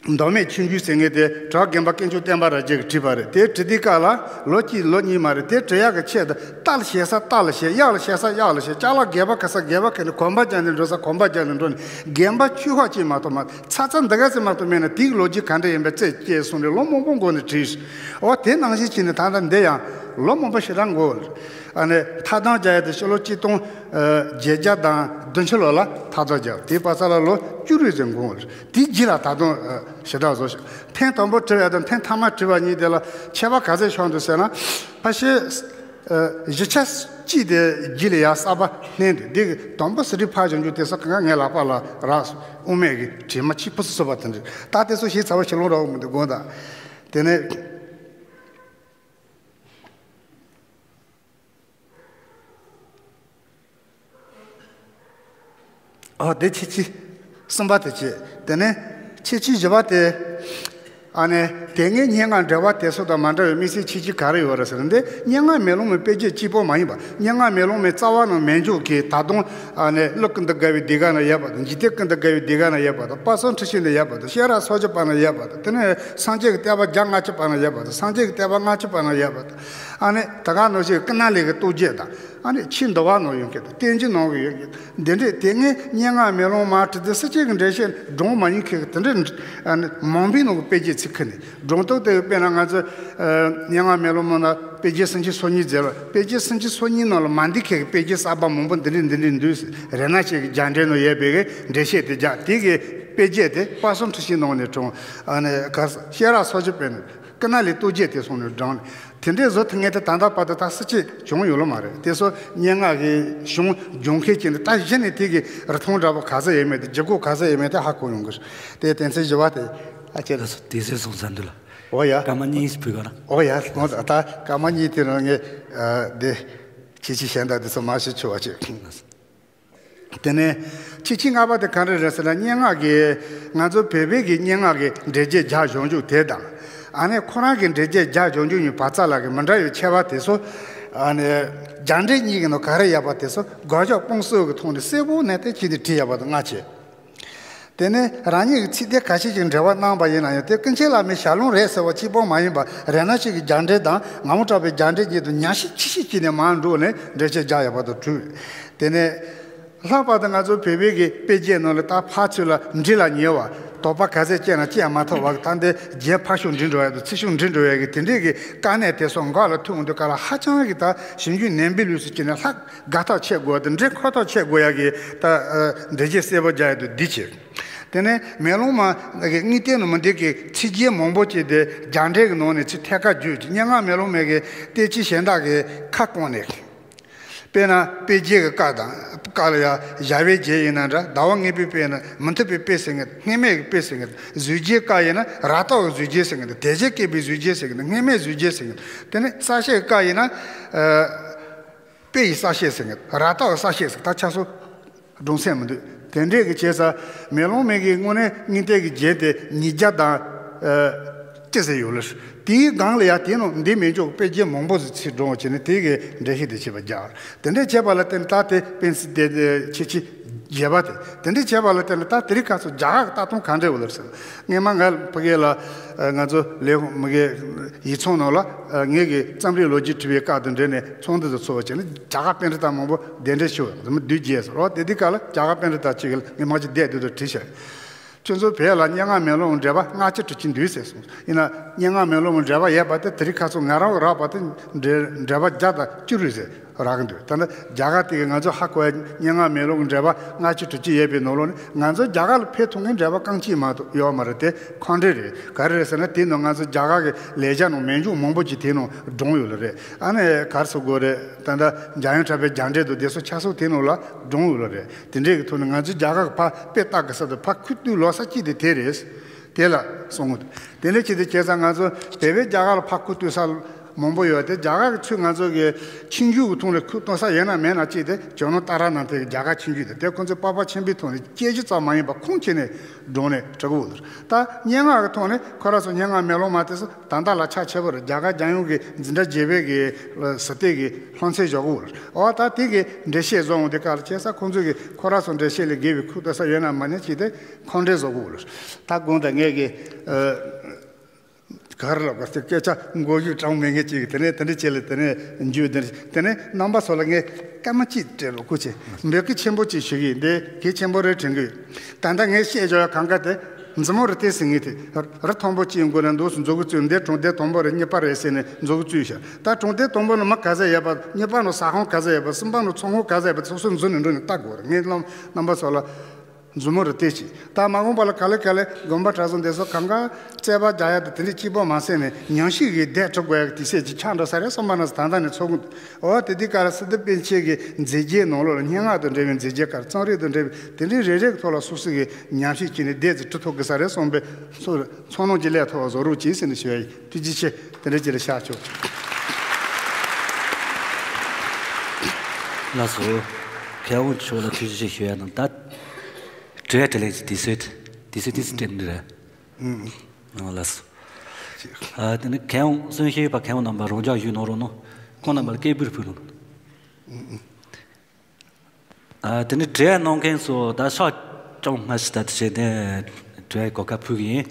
མདོ་སྨད་ཆོས་འབྱུང་ཟེར་མཁན་དེ་གྲགས་རྒན་པ་དཀོན་མཆོག་བསྟན་པ་རབ་རྒྱས་ཀྱིས་བྲིས་པ་རེད། དེ་བྲིས་དུས་སྐབས་ལ་ལོ་གཅིག་ལོ་གཉིས་མ་རེད། དེ་བྲིས་ཡག་གི་ཆེད་དུ་རྟ་ལ་ཞེ་ས་རྟ་ལ་བཤད། གཡག་ལ་ཞེ་ས་གཡག་ལ་བཤད། ཅ་ལག་སྒལ་པ་ག་ས་སྒལ་པ་ག་ནས་གོམ་པ་རྒྱག་ནས་འགྲོ་ས་གོམ་པ་རྒྱག་ནས་འགྲོ་ནས། རྒན་པ་ཆོས་ཧོག་ཅིག་མ་གཏོགས་མ། ཚ་ཚ་འདི་ག་ཚོད་མ་གཏོགས་མེད་ན་དེའི་ལོ་རྒྱུས་ག་འདྲ་ཡིན་པའི་རྩད་བཅད་གསུངས་ནས་ལོ་མང་པོ་འགོར་ནས་བྲིས། འོ་དེ་ནང་བཞིན་བྱས་ནས་ད་ལྟ་འདི་ཡང་ལོ་མང་པོ་ཞེ་དྲག་འགོར། ཨ་ནི་མཐའ་དོན་རྒྱག་ཡ་དེ་ཕྱི་ལོ་གཅིག་སྟོང་བརྒྱད་བརྒྱ་དང་བདུན་ཅུ་ལོ་ལ་མཐའ་དོན་རྒྱག་དེའི་བར་ས་ལ་ལོ་བཅུ་རེ་ཙམ་འགོར། དེའི་རྗེས་ལ་ད་དུང་ཞེ་དྲག་བཟོ་ཞིང་། ཐེངས་དང་པོ་བྲིས་པ་དང་ཐེངས་མཐའ་མ་བྲིས་པ་གཉིས་དེ་ལ་ཁྱད་པར་ག་ཚད་བྱུང་འདུག་ཟེར་ན། ཕལ་ཆེར་ བཞི་ཆ་གཅིག་དེ་རྒྱུད་ལ་ཡ་གསར་པ་བསྣན་འདུག་འདི་གི་དང་པོ་སི་ཏི་ཕར་བཞག་རྒྱུ་དེ་ཚོ་གང་ག་ངའི་ལག་པ་ལ་རག་སོང་། དབུ་མེད་ཀྱི་དྲི་མ་གཅིག་པུ་སུ་སུ་བ་དེ་འདྲ་ད་དེ་ཚོ་ཞིག་ཚ་བ་ཞིག་ལོང་རག་མི་འདུག་དགོངས་དག་དེ་ནས། ཨོ་དེ་ཁྱད་ཆོས་གསུམ་པ་དེ་བྱས། དེ་ནས་ཁྱད་ཆོས་བཞི་པ་དེ། ཨ་ནི་དེ་སྔའི་སྙན་ངག་འགྲེལ་པ་དེ་ཚོ་དང་མ་འདྲ་བའི་དམིགས་བསལ་ཁྱད་ཆོས་ག་རེ་ཡོད་རེད་ཟེར་ན། འདི་སྙན་ངག་མེ་ལོང་མའི་དཔེ་བརྗོད་གཅིག་པོ་མ་ཡིན་པ། སྙན་ངག་མེ་ལོང་མའི་རྩ་བ་ནས་མེད་འཇོག་གི་ད་དུང་ཨ་ནི་ཀླུ་ཀུན་ཏུ་དགའ་བའི་ཟློས་གར་ན་ཡོད་པ་དང་། འཇིག་རྟེན་ཀུན་ཏུ་དགའ་བའི་ཟློས་གར་ན་ཡོད་པ་དང་། དཔག་བསམ་འཁྲི་ཤིང་ན་ཡོད་པ་དང་། ཤེས་རབ་སོལ་ཇ་པ་ན་ཡོད་པ་དང་། དེ་ནས་སངས་རྒྱས་ཀྱི་བསྟོད་པ་བརྒྱ་ལྔ་བཅུ་པ་ན་ཡོད་པ་དང་། སངས་རྒྱས་ཀྱི་བསྟོད་པ་ལྔ་བཅུ་པ་ན་ཡོད་པ་དང་། ཨ་ནི་ད་ག་ནང་བཞིན་ཀུན་ནས་ལེགས་ཀྱི་རྟོགས་བརྗོད་དང་། ཨ་ནི་ཆོས་འདུལ་བ་ནང་ཡོད་མཁན་དང་། བསྟན་བཅོས་ནང་གི་ཡོད་མཁན། འདི་འདྲའི་དེ་སྔའི་སྙན་ངག་མེ་ལོང་མ་བྲིས་ཏེ་སྲིད་ཅེས་ཀྱི་འགྲེལ་བཤད་སྒྲུང་མ་ཡིན་མཁན་གྱི་དེ་འདྲའི་ཨ་ནི་མང་པོའི་ནང་གི་དཔེ་བརྗོད་ཚིག་ཁུ་ནས་སྒྲུང་རྟོག་དེ་དཔེར་ན་ང་ཚོ་སྙན་ངག་མེ་ལོང་མ་ན་དཔེ་བརྗོད་སུམ་ཅུ་སོ་གཉིས་མཛད་པ། དཔེ་བརྗོད་སུམ་ཅུ་སོ་གཉིས་ནང་ལ་མ་འདི་མཁན་གྱི་དཔེ་བརྗོད་གསར་པ་མང་པོ་འདི་འདྲའི་འདི་འདྲའི་འདུག་ཟེར། རཏྣ་ཤྲཱི་གི་རྒྱ་འགྲེལ་ནང་ཡོད་པའི་གི་འགྲེལ་བཤད་དེ་རྒྱག་དེ་གི་དཔེ་བརྗོད་དེ་དཔག་བསམ་འཁྲི་ཤིང་ནང་ནས་དྲངས། ཨ་ནི་ག་ཤེས་རབ་སོལ་ཇ་པ་ན། ཀུན་ནས་ལེགས་རྟོགས་བརྗོད་དེ་སོང་ནས་བགྲངས་ནས་དེ་འདྲའི་བཟོ་ཐུབ་མཁན་དེ་ད་ལྟ་བར་དུ་ད་སྲིད་ཅེས་བྱུང་ཡོད་ལོ་མ་རེད། དེ་ཚོ་སྙན་ངག་གི་གཞུང་སྦྱོང་མཁན་གྱི་འདི་ད་གཞི་ནས་དེ་གི་རིགས་མཐོང་འདྲ་པོ་ག་ཚོད་ཡོད་མེད་དེ་ལྗིད་ཁོག་ག་ཚོད་ཡོད་མེད་དེ་ཧ་གོ་ཡོང་གི་རེད། དེ་དོན་ཚན་བཞི་པ་དེ་ཨ་ཁྱེད་རང་ཚོ་དུས་ཚོད་སོང་ཚར་འདུག་ལ། འོ་ཡ། སྐར་མ་གཉིས་ཕུལ་ག་ན། འོ་ཡ། ད་སྐར་མ་གཉིས་དེ་རང་ངས་འདི་ཁྱེད་ཀྱི་གཞན་དག་འདི་ཚོ་མ་ཞུ་ཆོག་པ་བྱེད། དེ་ནས་ཁྱད་ཆོས་ལྔ་པ་དེ་ག་རེ་རེད་ཟེར་ན། སྙན་ངག་གི་ང་ཚོ་བོད་པའི་གི་སྙན་ངག་གི་འགྲེལ་བརྗོད་རྒྱག་སྦྱོང་རྒྱུ་དེ་དང་། ཨ་ནི་ཁོ་རང་གི་འགྲེལ་བརྗོད་རྒྱག་སྦྱོང་རྒྱུ་གཉིས་བར་ཙམ་ལ་གི་མི་འདྲ་བའི་ཁྱད་པར་དེ་ཚོ། ཨ་ནི་རྒྱ་འགྲེལ་གཉིས་ཀྱི་ནང་ག་རེ་ཡོད་པ་དེ་ཚོ་དགག་བཞག་སྤོང་གསུམ་གི་ཐོག་ནས་གསལ་པོ་ནན་ཏན་བྱས་ཏེ་བྲིས་ཡོད་པ་དང་ལྔ་བྱས། དེ་ནས་རང་ཉིད་ཀྱི་ཚིག་དེ་ཁ་ཤས་ཤིག་འགྲེལ་པ་གནང་བ་ཡིན་ན་ཡང་དེ་ཀུན་མཁྱེན་བླ་མའི་ཞལ་ལུང་རེད་ཟེར་བ་གཅིག་པོ་མ་ཡིན་པར་རཏྣ་ཤྲཱི་གི་རྒྱ་འགྲེལ་དང་ངག་དབང་གྲགས་པའི་རྒྱ་འགྲེལ་གཉིས་དང་ཉམས་ཞིབ་ཆེ་ཞིབ་བྱས་ནས་མར་འགྲོ་ནས་འགྲེལ་བཤད་རྒྱག་ཡག་པ་དང་དྲུག་དེ་ནས་ལྷག་པར་དུ་ང་ཚོ་བོད་པའི་གི་དཔེ་རྒྱན་ནང་ལ་ད་ཕར་ཚུར་ལ་འབྲི་ལ་ཉེ་བ་དོགས་པ་ག་ཚད་སྐྱེས་ན་སྐྱེས་མ་ཐུབ་པ་ད་འདི་རྒྱན་ཕར་ཞོག་འབྲི་འགྲོ་ཡག་དང་ཚུར་ཞོག་འབྲི་འགྲོ་ཡག་གི་དེ་འདྲས་གི་དཀའ་གནད་དེ་ཚོ་འགག་ལ་ཐུག་འོང་དུས་ག་ལ་ཧ་ཅང་གི་ད་ཞིབ་འཇུག་ནན་པོའི་ལུས་སུ་བྱས་ནས་ལྷག་དགའ་ཐག་ཆད་དགོས་དང་འདྲེ་འཁོར་ཐག་ཆད་དགོས་ཡག་གི་ད་འགྲེལ་བཤད་གསལ་པོ་རྒྱག་ཡག་དུ་འདི་བྱེད། དེ་ནས་མེ་ལོང་མ་གི་དངོས་བསྟན་ནི་མི་འདི་གི་ཚིག་རྒྱན་མང་པོ་བྱས་ཏེ་རྒྱ་འགྲེལ་གྱི་ནང་ནས་ཚིག་ཐད་ཀར་བརྗོད་ཀྱི་སྙན་ངག་མེ་ལོང་མའི་གི་བསྟན་བཅོས་གཞན་དག་གི་ཁ་བསྐོང་ནས། དཔེར་ན་དཔེ་རྒྱན་གྱི་བཀའ་དང་བཀའ་ལ་ཡང་བྱ་བའི་རྒྱན་ཡིན་ན་འདྲ། ཟླ་བ་ངེས་པའི་དཔེ་ཡིན་ན་མི་མཐུན་པའི་དཔེ་ཟེར་མཁན། སྔོན་མེད་ཀྱི་དཔེ་ཟེར་མཁན། བཟོད་རྒྱུའི་བཀའ་ཡིན་ན་རབ་རྟོག་གི་བཟོད་རྒྱུ་ཟེར་མཁན། དེ་བཞིན་སྐྱེས་པའི་བཟོད་རྒྱུ་ཟེར་མཁན། སྔོན་མེད་བཟོད་རྒྱུ་ཟེར་མཁན། དེ་ནས་གསལ་བཤད་བཀའ་ཡིན་ན། དཔེ་ཡི་གསལ་བཤད་ཟེར་གི་རབ་རྟོག་གི་གསལ་བཤད་ཟེར་ད་ཆ་སོ་སྒྲུང་སེམས་མི་འདུག་དེ་འདྲས་ཀྱི་བྱས་ས་མེ་ལོང་མའི་གི་དངོས་གནས་དངོས་བསྟན་གྱི་རྒྱན་དེ་ཉིས་བརྒྱ་དང་ཅི་ཟེར་ཡོད་ལ། དེའི་སྒང་ལ་ཡང་དེའི་ནང་འདི་མི་འཇོག་དཔེ་རྒྱན་མང་པོ་ཟིག་ཚིག་སྒྲུང་བྱས་ནས་དེའི་གི་འགྲེལ་བཤད་དེ་བྱས་པ་རྒྱག་དེ་འདྲས་བྱས་པ་ལ་བརྟེན་ད་དེ་དཔེ་སྲིད་དེ་ཁྱད་ཆོས་བརྒྱད་པ་དེ་དེ་འདྲས་བྱས་པ་ལ་བརྟེན་ད་དེ་རིང་ཁ་སང་རྒྱ་གར་གྱི་ལྟ་སྟངས་ག་འདྲས་ཡོད་ལ་ཟེར། སྔོན་མ་ང་ཕ་གི་ལ་ང་ཚོ་ལས་མི་གི་ཡིག་ཚང་ནང་ལ་ངེད་ཀྱི་རྩོམ་རིག་ལོ་རྒྱུས་དྲི་བའི་སྐབས་དང་འབྲེལ་ནས་ཚོགས་འདུ་དུ་ཚོགས་པ་བྱས་ནས་རྒྱ་གར་པཎྜི་ཏ་མང་པོ་གདན་འདྲེན་ཞུ་བ་མི་བདུན་བརྒྱད་སོང་། འོ་དེ་དུས་སྐབས་ལ་རྒྱ་གར་པཎྜི་ཏ་གཅིག་གིས་ངས་མ་གཅིག་བསྡད་དུས་དུ་དྲིས་བྱས། ཁྱོད་ཚོ་བོད་ལ་སྙན་ངག་མེ་ལོང་འགྲེལ་པ་ལྔ་བཅུ་དྲུག་ཅུ་འདུག་ཟེར་སོང་། ཡིན་ན་སྙན་ངག་མེ་ལོང་འགྲེལ་པ་ཡོད་པ་དེ་དེ་རིང་ཁ་སང་ང་རང་རག་པ་དེ་འགྲེལ་འགྲེལ་པ་བརྒྱ་དང་བཅུ་རེད་ཟེར། རག་གི་འདུག་ད་ནི་རྒྱ་གར་དེ་གི་ང་ཚོ་ཧ་གོ་ཡ་སྙན་ངག་མེ་ལོང་གི་འགྲེལ་པ་ལྔ་བཅུ་དྲུག་ཅུ་ཡོད་པའི་ནང་ལོགས་ནས་ང་ཚོ་རྒྱ་གར་ལ་ཕེབས་ཐུབ་མཁན་འགྲེལ་པ་རྐང་གཅིག་མ་གཏོགས་ཡོད་མ་རེད། དེ་ཁོང་འདྲེ་རེད། ག་རེ་རེད་ཟེར་ན་དེའི་ནང་ང་ཚོ་རྒྱ་གར་གི་ལེགས་སྦྱར་ནང་མན་ཇུང་མང་པོ་ཅིག་དེའི་ནང་བགྲངས་ཡོད་ལ་རེད། ཨ་ནི་ག་རེ་ཟེར་དགོས་རེད། ད་ལྟ་འཇམ་དབྱངས་གྲགས་པའི་རྒྱ་འགྲེལ་དུ་དེ་ཚོ་ཆ་ཚང་དེའི་ནང་ལ་བགྲངས་ཡོད་ལ་རེད། དེ་འདྲའི་གི་ཐོག་ནས་ང་ཚོ་རྒྱ་གར་གི་ཕར་དཔེ་ལྟ་གི་ས་དེ་ཕར་ཁུ་བཏུས་ལོག་ས་གཅིག་དེ་དེ་རེད། དེ་ལ་སོང་ངོ་། དེ་འདྲ་བྱས་ཏེ་བྱས་ཙང་ང་ཚོ་བོད་པའི་རྒྱ་གར་ལ་ཕར་ཁུ་བཏུད་ས་མང་པོ་ཡོད་དེ་རྒྱ་གར་གྱི་ཚུལ་ང་ཚོ་གི་ཆོས་བརྒྱུད་ཀྱི་ཐོག་ནས་ཁུ་བཏུད་ས་ཡོད་ན་མེད་ན་གཅིག་དེ་ཇོ་ནང་ཏཱ་ར་ནཱ་ཐའི་རྒྱ་གར་ཆོས་བརྒྱུད་དེ་དེ་ཁོང་ཚོས་པར་པ་ཆེན་པོའི་ཐོག་ནས་དཔྱད་གཞི་ཙམ་མ་ཡིན་པར་ཁུངས་བྱས་ནས་བགྲངས་ནས་བྲིས་ཀྱི་ཡོད། ད་སྙན་ངག་གི་ཐོག་ནས་ཁོ་རང་ཚོ་སྙན་ངག་མེ་ལོང་མ་དེ་ཚོ་ད་ལྟ་ལ་ཆ་ཆེ་བོ་རེད། རྒྱ་གར་རྒྱལ་ཡོངས་ཀྱི་འཛིན་གྲྭ་བརྒྱད་པའི་གི་ཟུར་བལྟས་ཀྱི་སློབ་ཚན་བཞག་གི་ཡོད་རེད། འོ་ད་དེ་གི་འགྲེལ་བཤད་བཟོ་འོང་དེ་ག་ལ་བྱས་ཙང་ཁོང་ཚོ་གི་ཁོ་རང་ཚོ་འགྲེལ་བཤད་ལས་བརྒལ་བའི་ཁུ་བཏུད་ས་ཡོད་ན་མེད་ན་གཅིག་དེ་ཁོང་འགྲེལ་བཟོ་དགོས་རེད། ད་དགོངས་དག་ངས་ཀྱི་ག་རེ་ལབ་དགོས་སྐད་ཆ་མགོ་གཞུག་གྲངས་མེད་ངེས་ཅིག་དེ་ནས་དེ་འདྲ་བྱས་ལ་དེ་ནས་འཇུ་དེ་ནས་དེ་ནས་རྣམ་པ་ཚོ་ལ་ངས་སྐར་མ་གཅིག་སྤྲད་རོགས་སྐུ་མཁྱེན། འབོད་སྐུལ་ཆེན་པོ་ཅིག་ཞུ་གི་ཡིན། དེ་གལ་ཆེན་པོ་རེད་དྲན་གི་ཡོད། ད་ལྟ་ངས་བཤད་འཇོག་ཡ་གང་ག་དེ་མཛུབ་མོ་རུ་བལྟས་ཟིན་ངེས་དེ་རི་མཐོན་པོ་གཅིག་མགོ་ནས་འདུག་སུ་མཛུབ་གུ་བཙུགས། འདི་གྲོང་སྡེ་དང་པོ་རེད། གཉིས་པ་རེད་ཟེར་ནས་མཛུབ་གུ་བཙུགས་ཤག་ད་གྲོང་སྡེ་དང་པོ་ནི་མི་ག་ཚད་ཡོད་པ། གཉིས་པ་ནི་ཟ་ཁང་ག་ཚད་ཡོད་པ། གསུམ་པ་ནི་ཚོང་ཁང་ག་ཚད་ཡོད་པ་སོ་སོའི་མཛུབ་ནས་འགྲོ་ནས་ལྟ་དགོས་རེད། ངས་རྣམ་རྣམ་པ་ཚོ་ལ། མཛུབ་མོ་རུ་བལྟས་ཅིག་ད་མ་འོངས་པ་ལ་ག་ལེ་ག་ལེ་དགོན་པ་གྲྭ་ཚང་འདི་ཚོ་གང་ག་རྩོད་པ་རྒྱག་ཡ་དང་དེ་འདྲའི་སྐྱིད་པོ་མ་བསད་ནས་ཉམས་ཞིབ་ཀྱི་བསྡད་འགྲོ་དགོས་ཡ་གི་དུས་ཚོད་ཅིག་ཆགས་འགྲོ་ས་རེད་བསམ་པ་ན་ད་ལྟ་ནས་ཚོར་གི་འདུག་འོ་དེ་དུས་ག་ལ་སི་ཏུ་པཎ་ཆེན་གྱི་མཛད་རྗེས་ནང་ལོགས་ལ་སྙན་ངག་དང་འབྲེལ་བའི་མཛད་རྗེས་ག་རེ་རྩོམ་རིག་དང་འབྲེལ་བའི་དེ་འདྲའི་རེ་རེ་གི་ཐོག་ལ་སོ་སོ་གི་ཉམས་ཞིབ་བྱས་ནས་བསྡད་ཚེ་འབྲི་ཐུབ་དགོས་ས་རེད་བསམ་པའི་ཚོར་ཚོར་སྣང་ཅིག་སླེབས་ཐུབ་པ་བཟོ་རོགས་གྱིས་ཟེར་ནས་ཞུ་ཡ་ཡིན། ཐུགས་རྗེ་ཆེ། དེ་འདྲ་ཅིག་ལ་བཞག་ཆོག་ལགས་སོ། མཁས་དབང་མཆོག་ལ་ཐུགས་རྗེ་ཆེ་ཞུ་ཡ་དང་ད། དྲི་བ་དྲིས་ལན་གྱི་དུས་ཚོད། དུས་ཚོད་ཏོག་ཙམ་སྤྲད་ནི་རེད། ཨང་ལགས་སོ། ཨ་དེ་ནི་མཁས་དབང་གསུང་བཤད་པ་མཁས་དབང་རྣམ་པ་རང་འཇགས་བཞུགས་གནང་རོགས་གནང་། ཁོང་རྣམ་པ་ལ་སྐད་འབོད་ཕུལ་རོགས། ཨ་དེ་ནི་དྲི་བ་གནང་མཁན་ཚོ་ད་ཕྱག་རྐྱང་སྔ་ཕྱི་ད་དེ་བྱས་ཏེ་དྲི་བའི་གོ་སྐབས་ཕུལ་གི་ཡིན།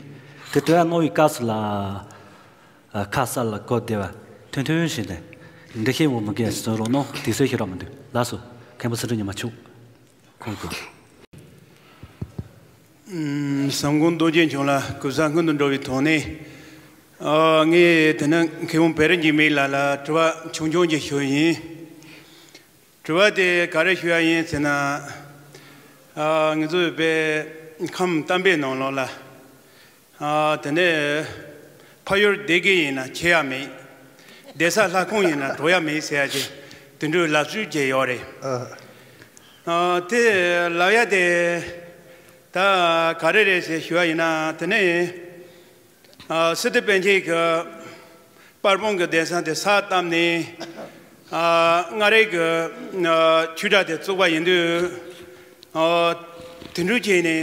དེ་དྲི་བ་གནང་བའི་སྐབས་སུ་ལ་ཨ་ཁ་གསལ་ལ་གོ་བདེ་བ་ཐུང་ཐུང་བྱས་ཏེ་འགྲེལ་བཤད་འོ་མི་དགོས་ཞིག་གསུང་རོགས་གནང་། དུས་ཚོད་ཞིག་རག་མི་འདུག་ལགས་སོ། མཁན་པོ་སྲིད་སྒྲོན་ཉི་མ་མཆོག་ཁོང་གོ། ཨུམ། བསམ་དགོངས་རྡོ་རྗེ་འཆང་ལ་གུས་ཕྱག་སྔོན་དུ་འགྲོ་བའི་ཐོག་ནས། ཨ་ངས་དེ་ནི་མཁས་དབང་བེ་རི་འཇིགས་མེད་ལགས་ལ་དྲི་བ་ཆུང་ཆུང་ཅིག་ཞུ་ཡིན། དྲི་བ་དེ་ག་རེ་ཞུ་ཡ་ཡིན་ཟེར་ན། ཨ་ང་ཚོའི་དཔེ་ཁམས་གཏམ་དཔེ་ནང་ལོགས་ལ། ཨ་དེ་ནས་ཕ་ཡུལ་སྡེ་དགེ་ཡིན་ན་ཆེ་ཡ་མེད། སྡེ་ས་ལྷ་ཁང་ཡིན་ན་གྲོ་ཡ་མེད་ཟེར་ཡ་ཅིག་དེ་འདྲའི་ལབ་སྲོལ་ཅིག་ཡོད་རེད། ཨ་དེ་ལབ་ཡ་དེ་ད་ག་རེ་རེད་ཟེར་ཞུ་བ་ཡིན་ན། དེ་ནས་ཨ་སི་ཏུ་པཎ་ཆེན་གྱི་པར་སྤུངས་ཀྱི་གདན་ས་དེ་ས་བཏབ་ནས་ཨ་མངའ་རིས་ཀྱི་ཨ་ཆོས་གྲྭ་དེ་བཙུགས་པ་ཡིན་དུས། ཨ་དེ་འདྲ་བྱས་ནས་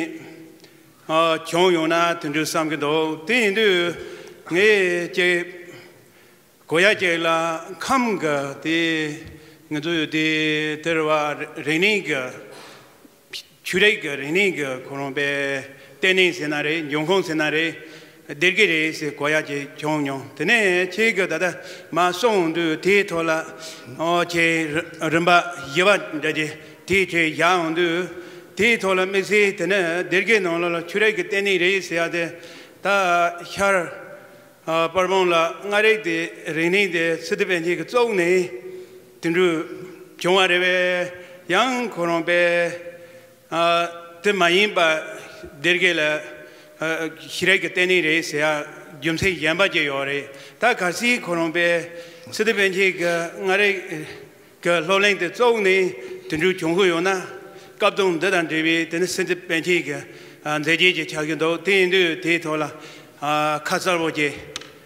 ཨ་བྱུང་ཡོང་ན་དེ་འདྲ་བསམ་གྱི་འདུག་དེ་ཡིན་དུས་ངས་ཅིག་གོ་ཡ་ཅིག་ལ་ཁམས་ཀྱི་དེ་ང་ཚོ་དེ་དེར་བ་རིག་གནས་ཀྱི་ཆོས་རིག་གི་རིག་གནས་ཀྱི་ཁོ་རང་པའི་ལྟེ་གནས་ཟེར་ན་རེད། འབྱུང་ཁུངས་ཟེར་ན་རེད། སྡེ་དགེ་རེད་ཟེར་གོ་ཡ་ཅིག་བྱུང་མྱོང་། དེ་ནས་ཁྱེད་ཀྱིས་ད་ལྟ་མ་གསུངས་དུས་དེའི་ཐོག་ལ་ཨོ་ཁྱེད་རིམ་པ་བཞི་པ་འདྲ་ཅིག་དེའི་ཁྱེད་བཞག་འོང་དུས་དེའི་ཐོག་ལ་དམིགས་བསལ་དེ་ནི་སྡེ་དགེ་ནང་ལོགས་ལ་ཆོས་རིག་གི་ལྟེ་གནས་རེད་ཟེར་ཡ་དེ་ད་ཤར་ཨ་པར་སྤུངས་ལ་མངའ་རིས་དེ་རིག་གནས་དེ་སི་ཏུ་པཎ་ཆེན་གྱིས་བཙུགས་ནས་དེ་འདྲ་བྱུང་བ་རེད་པས། ཡང་ཁོ་རང་པས་ཨ་དེ་མ་ཡིན་པ་སྡེ་དགེ་ལ་ཨ་ཤེས་རིག་གི་ལྟེ་གནས་རེད་ཟེར་ཡ་རྒྱུ་མཚན་གཞན་པ་ཅིག་ཡོད་རེད། ད་གལ་སྲིད་ཁོ་རང་པས་སི་ཏུ་པཎ་ཆེན་གྱིས་མངའ་རིས་གི་སློབ་གླིང་དེ་བཙུགས་ནས་དེ་འདྲ་བྱུང་གི་ཡོད་ན། སྐབས་དང་འདི་དང་འབྲེལ་བའི་དེ་ནི་སི་ཏུ་པཎ་ཆེན་གྱི་ཨ་མཛད་རྗེས་ཅིག་ཆགས་ཀྱི་འདུག་དེ་ཡིན་དུས་དེའི་ཐོག་ལ་ཨ་ཁ་གསལ་པོ་ཅིག་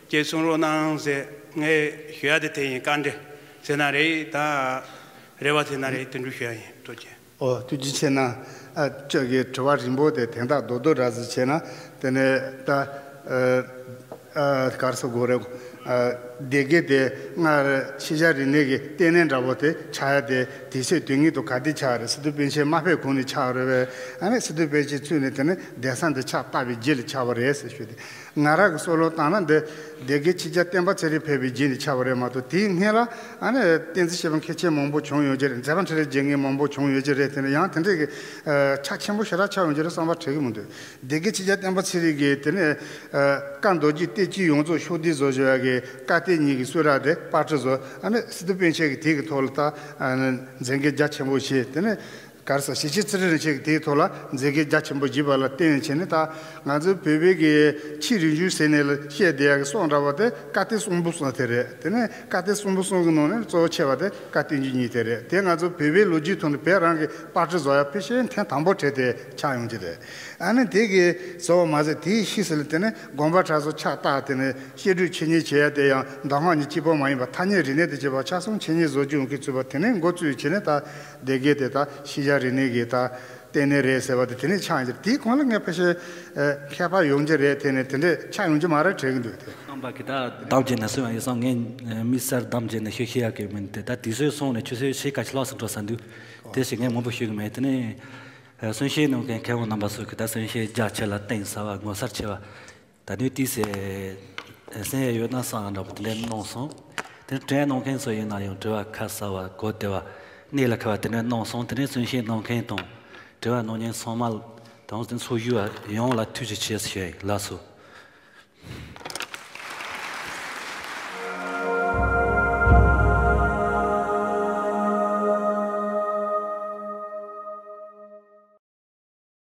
ཅིག་གསུང་རོགས་གནང་ཟེར་ངས་ཞུ་ཡ་དེ་དེ་ཡིན། བཀའ་འདྲི་ཟེར་ན་རེད། ད་རེ་བ་ཟེར་ན་རེད། དེ་འདྲ་ཞུ་ཡ་ཡིན། ཐུགས་རྗེ་ཆེ། ཨོ་ཐུགས་རྗེ་ཆེ་གནང་། ཨ་ཁྱོད་ཀྱི་དྲི་བ་རིང་པོ་དེ་དོན་དག་རྡོག་རྡོག་འདྲ་ཟིག་བྱས་ན་དེ་ནས་ད་ཨ་ཨ་ག་རེ་ཟེར་དགོས་རེད། ཨ་སྡེ་དགེ་དེ་སྔར་ཤེས་བྱ་རིག་གནས་ཀྱི་ལྟེ་གནས་འདྲ་པོ་དེ་ཆགས་ཡ་དེ་དུས་ཚོད་དུས་ངེས་དུ་ག་དུས་ཆགས་རེད། སི་ཏུ་པཎ་ཆེན་མ་ཕེབས་གོང་ནས་ཆགས་རེད་པས། ཨ་ནི་སི་ཏུ་པཎ་ཆེན་ཚུད་ནས་དེ་ནི་གདན་ས་འདི་ཕྱག་བཏབ་པའི་རྗེས་ལ་ཆགས་པ་རེད་ཟེར་ཞུས་ཏེ། ང་རང་གི་བསམ་བློ་བཏང་ན་འདི་སྡེ་དགེ་ཆོས་རྒྱལ་བསྟན་པ་ཚེ་རིང་ཕེབས་པའི་རྗེས་ནས་ཆགས་པ་རེད་མ་གཏོགས་དེའི་སྔོན་ལ་ཨ་ནི་བསྟན་འཛིན་སྐྱེས་བུ་མཁན་ཆེན་མང་པོ་བྱུང་ཡོད་ཀྱི་རེད། མཛད་པ་འཕྲིན་ལས་རྒྱལ་མཁན་མང་པོ་བྱུང་ཡོད་ཀྱི་རེད། དེ་ནི་ཡང་དེ་འདྲའི་གི་ཨ་ཆ་ཆེན་པོ་ཞེ་དྲག་ཆགས་ཡོང་གི་རེད་བསམ་པ་དྲན་གི་མི་འདུག་སྡེ་དགེ་ཆོས་རྒྱལ་བསྟན་པ་ཚེ་རིང་གིས་དེ་ནས་ཨ་བཀའ་མདོ་རྒྱུད་གཏེར་བཅུད་ཡོངས་རྫོགས་ཕྱོགས་བསྡུས་བཟོ་བཞག་ཡ་གི་བཀའ་གཏེར་གཉིས་ཀྱི་གསུང་རབ་དེ་པར་སྐྲུན་བཟོ། ཨ་ནི་སི་ཏུ་པཎ་ཆེན་གྱིས་དེ་གི་ཐོག་ལ་ད་ཨ་ནི་མཛད་འགན་རྒྱ་ཆེན་པོ་བཞེས། དེ་ནས་ག་རེ་ཟེར། ཞེ་ཆེན་ཚུལ་ཁྲིམས་རིན་ཆེན་གྱིས་དེའི་ཐོག་ལ་མཛད་འགན་རྒྱ་ཆེན་པོ་བཞེས་པ་ལ་བརྟེན་བྱས་ནས་ད་ང་ཚོའི་བོད་པའི་གི་ཕྱིའི་རིག་གཞུང་ཟེར་ནས་ལ་བཤད་བསྡད་ཡ་གི་གསུང་འདྲ་བོ་དེ་བཀའ་གཏེར་གསུམ་པོ་གསུམ་དེ་རེད། དེ་ནས་བཀའ་གཏེར་གསུམ་པོ་གསུམ་གི་ནང་ནས་གཙོ་བོ་ཆེ་བ་དེ་བཀའ་གཏེར་རྒྱུད་གཉིས་དེ་རེད། དེ་ང་ཚོ་བོད་པའི་ལོ་རྒྱུས་ཐོག་ནས་བོད་རང་གི་པར་སྐྲུན་བཟོ་ཡ་ཕལ་ཆེར་ཐེངས་དང་པོ་གྲས་དེ་ཆགས་ཡོང་གི་རེད། ཨ་ནི་དེ་གི་གཙོ་བོ་མ་ཟད་དེའི་ཕྱིས་སུ་ལ་དེ་ནས་དགོན་པ་གྲྭ་ཚང་ཕྱག་བཏབ། དེ་ནས་བཤད་སྒྲུབ་འཆད་ཉན་བྱེད་ཡ་དེ་ཡང་མདོ་སྔགས་གཉིས་གཅིག་པོ་མ་ཡིན་པར་ཐ་སྙད་རིག་གནས་དང་བཅས་པ་ཆ་གསུམ་འཆད་ཉན་བཟོ་རྒྱུ་ཡོང་གི་ཚུད་པ། དེ་ནས་འགོ་བཙུགས་བྱས་ནས་ད་སྡེ་དགེ་དེ་ད་ཤེས་བྱ་རིག་གནས་ཀྱི་ད་ལྟེ་གནས་རེད་ཟེར་བ་དེ་དེ་ནས་ཆགས་ཡོང་གི་རེད། དེའི་གོང་ལ་ངས་ཕལ་ཆེར་ཨ་མཁས་པ་ཡོང་གི་རེད། དེ་ནས་དེ་འདྲས་ཆགས་ཡོང་གི་མ་རེད་དྲན་གྱི་འདུག་དེ་རྣམ་པ་གིས་ད་གདམ་བྱས་ནས་གསུང་བ་ཡིན་སོང་། ངས་ཨ་དམིགས་བསལ་གདམ་བྱས་ནས་ཤོད་ཤེས་ཡ་གི་མིན་ཏེ། ད་དུས་ཚོད་སོང་ནས་ཆུ་ཚོད་ཕྱེད་ཀ་ཕྱེད་ལྷག་ཙམ་འགྲོ་ས་འདུག་དེ་ཞིག་ངས་མང་པོ་ཤོད་གི་མེད། དེ་ནས་ཨ་གསུང་བཤད་གནང་མཁན་མཁས་དབང་རྣམ་པ་ཚོ་གིས་ད་གསུང་བཤད་རྒྱ་ཆེ་ལ་གཏིང་ཟབ་པ་ངོ་མཚར་ཆེ་བ། ད་དུང་ཏོག་ཙམ་གསན་ཡས་ཡོད་ན་བསམ་འདྲ་པོ་དེ་འདྲ་གནང་སོང་། དེ་དྲན་གནང་མཁན་ཚོ་ཡིན་ན་ཡང་དྲི་བ་ཁ་གསལ་བ་གོ་བདེ་བ་གནད་ལ་འཁེལ་བ་དེ་འདྲ་གནང་སོང་། དེ་ནས་གསུང་བཤད་གནང་མཁན་དང་དྲི་བ་གནང་མཁན་ཚང་མ་དང་དེ་ཚོགས་ཞུགས་པ་ཡོངས་ལ་ཐུགས་རྗེ་ཆེ་ཞུ་ཡ་ཡིན། ལགས་སོ།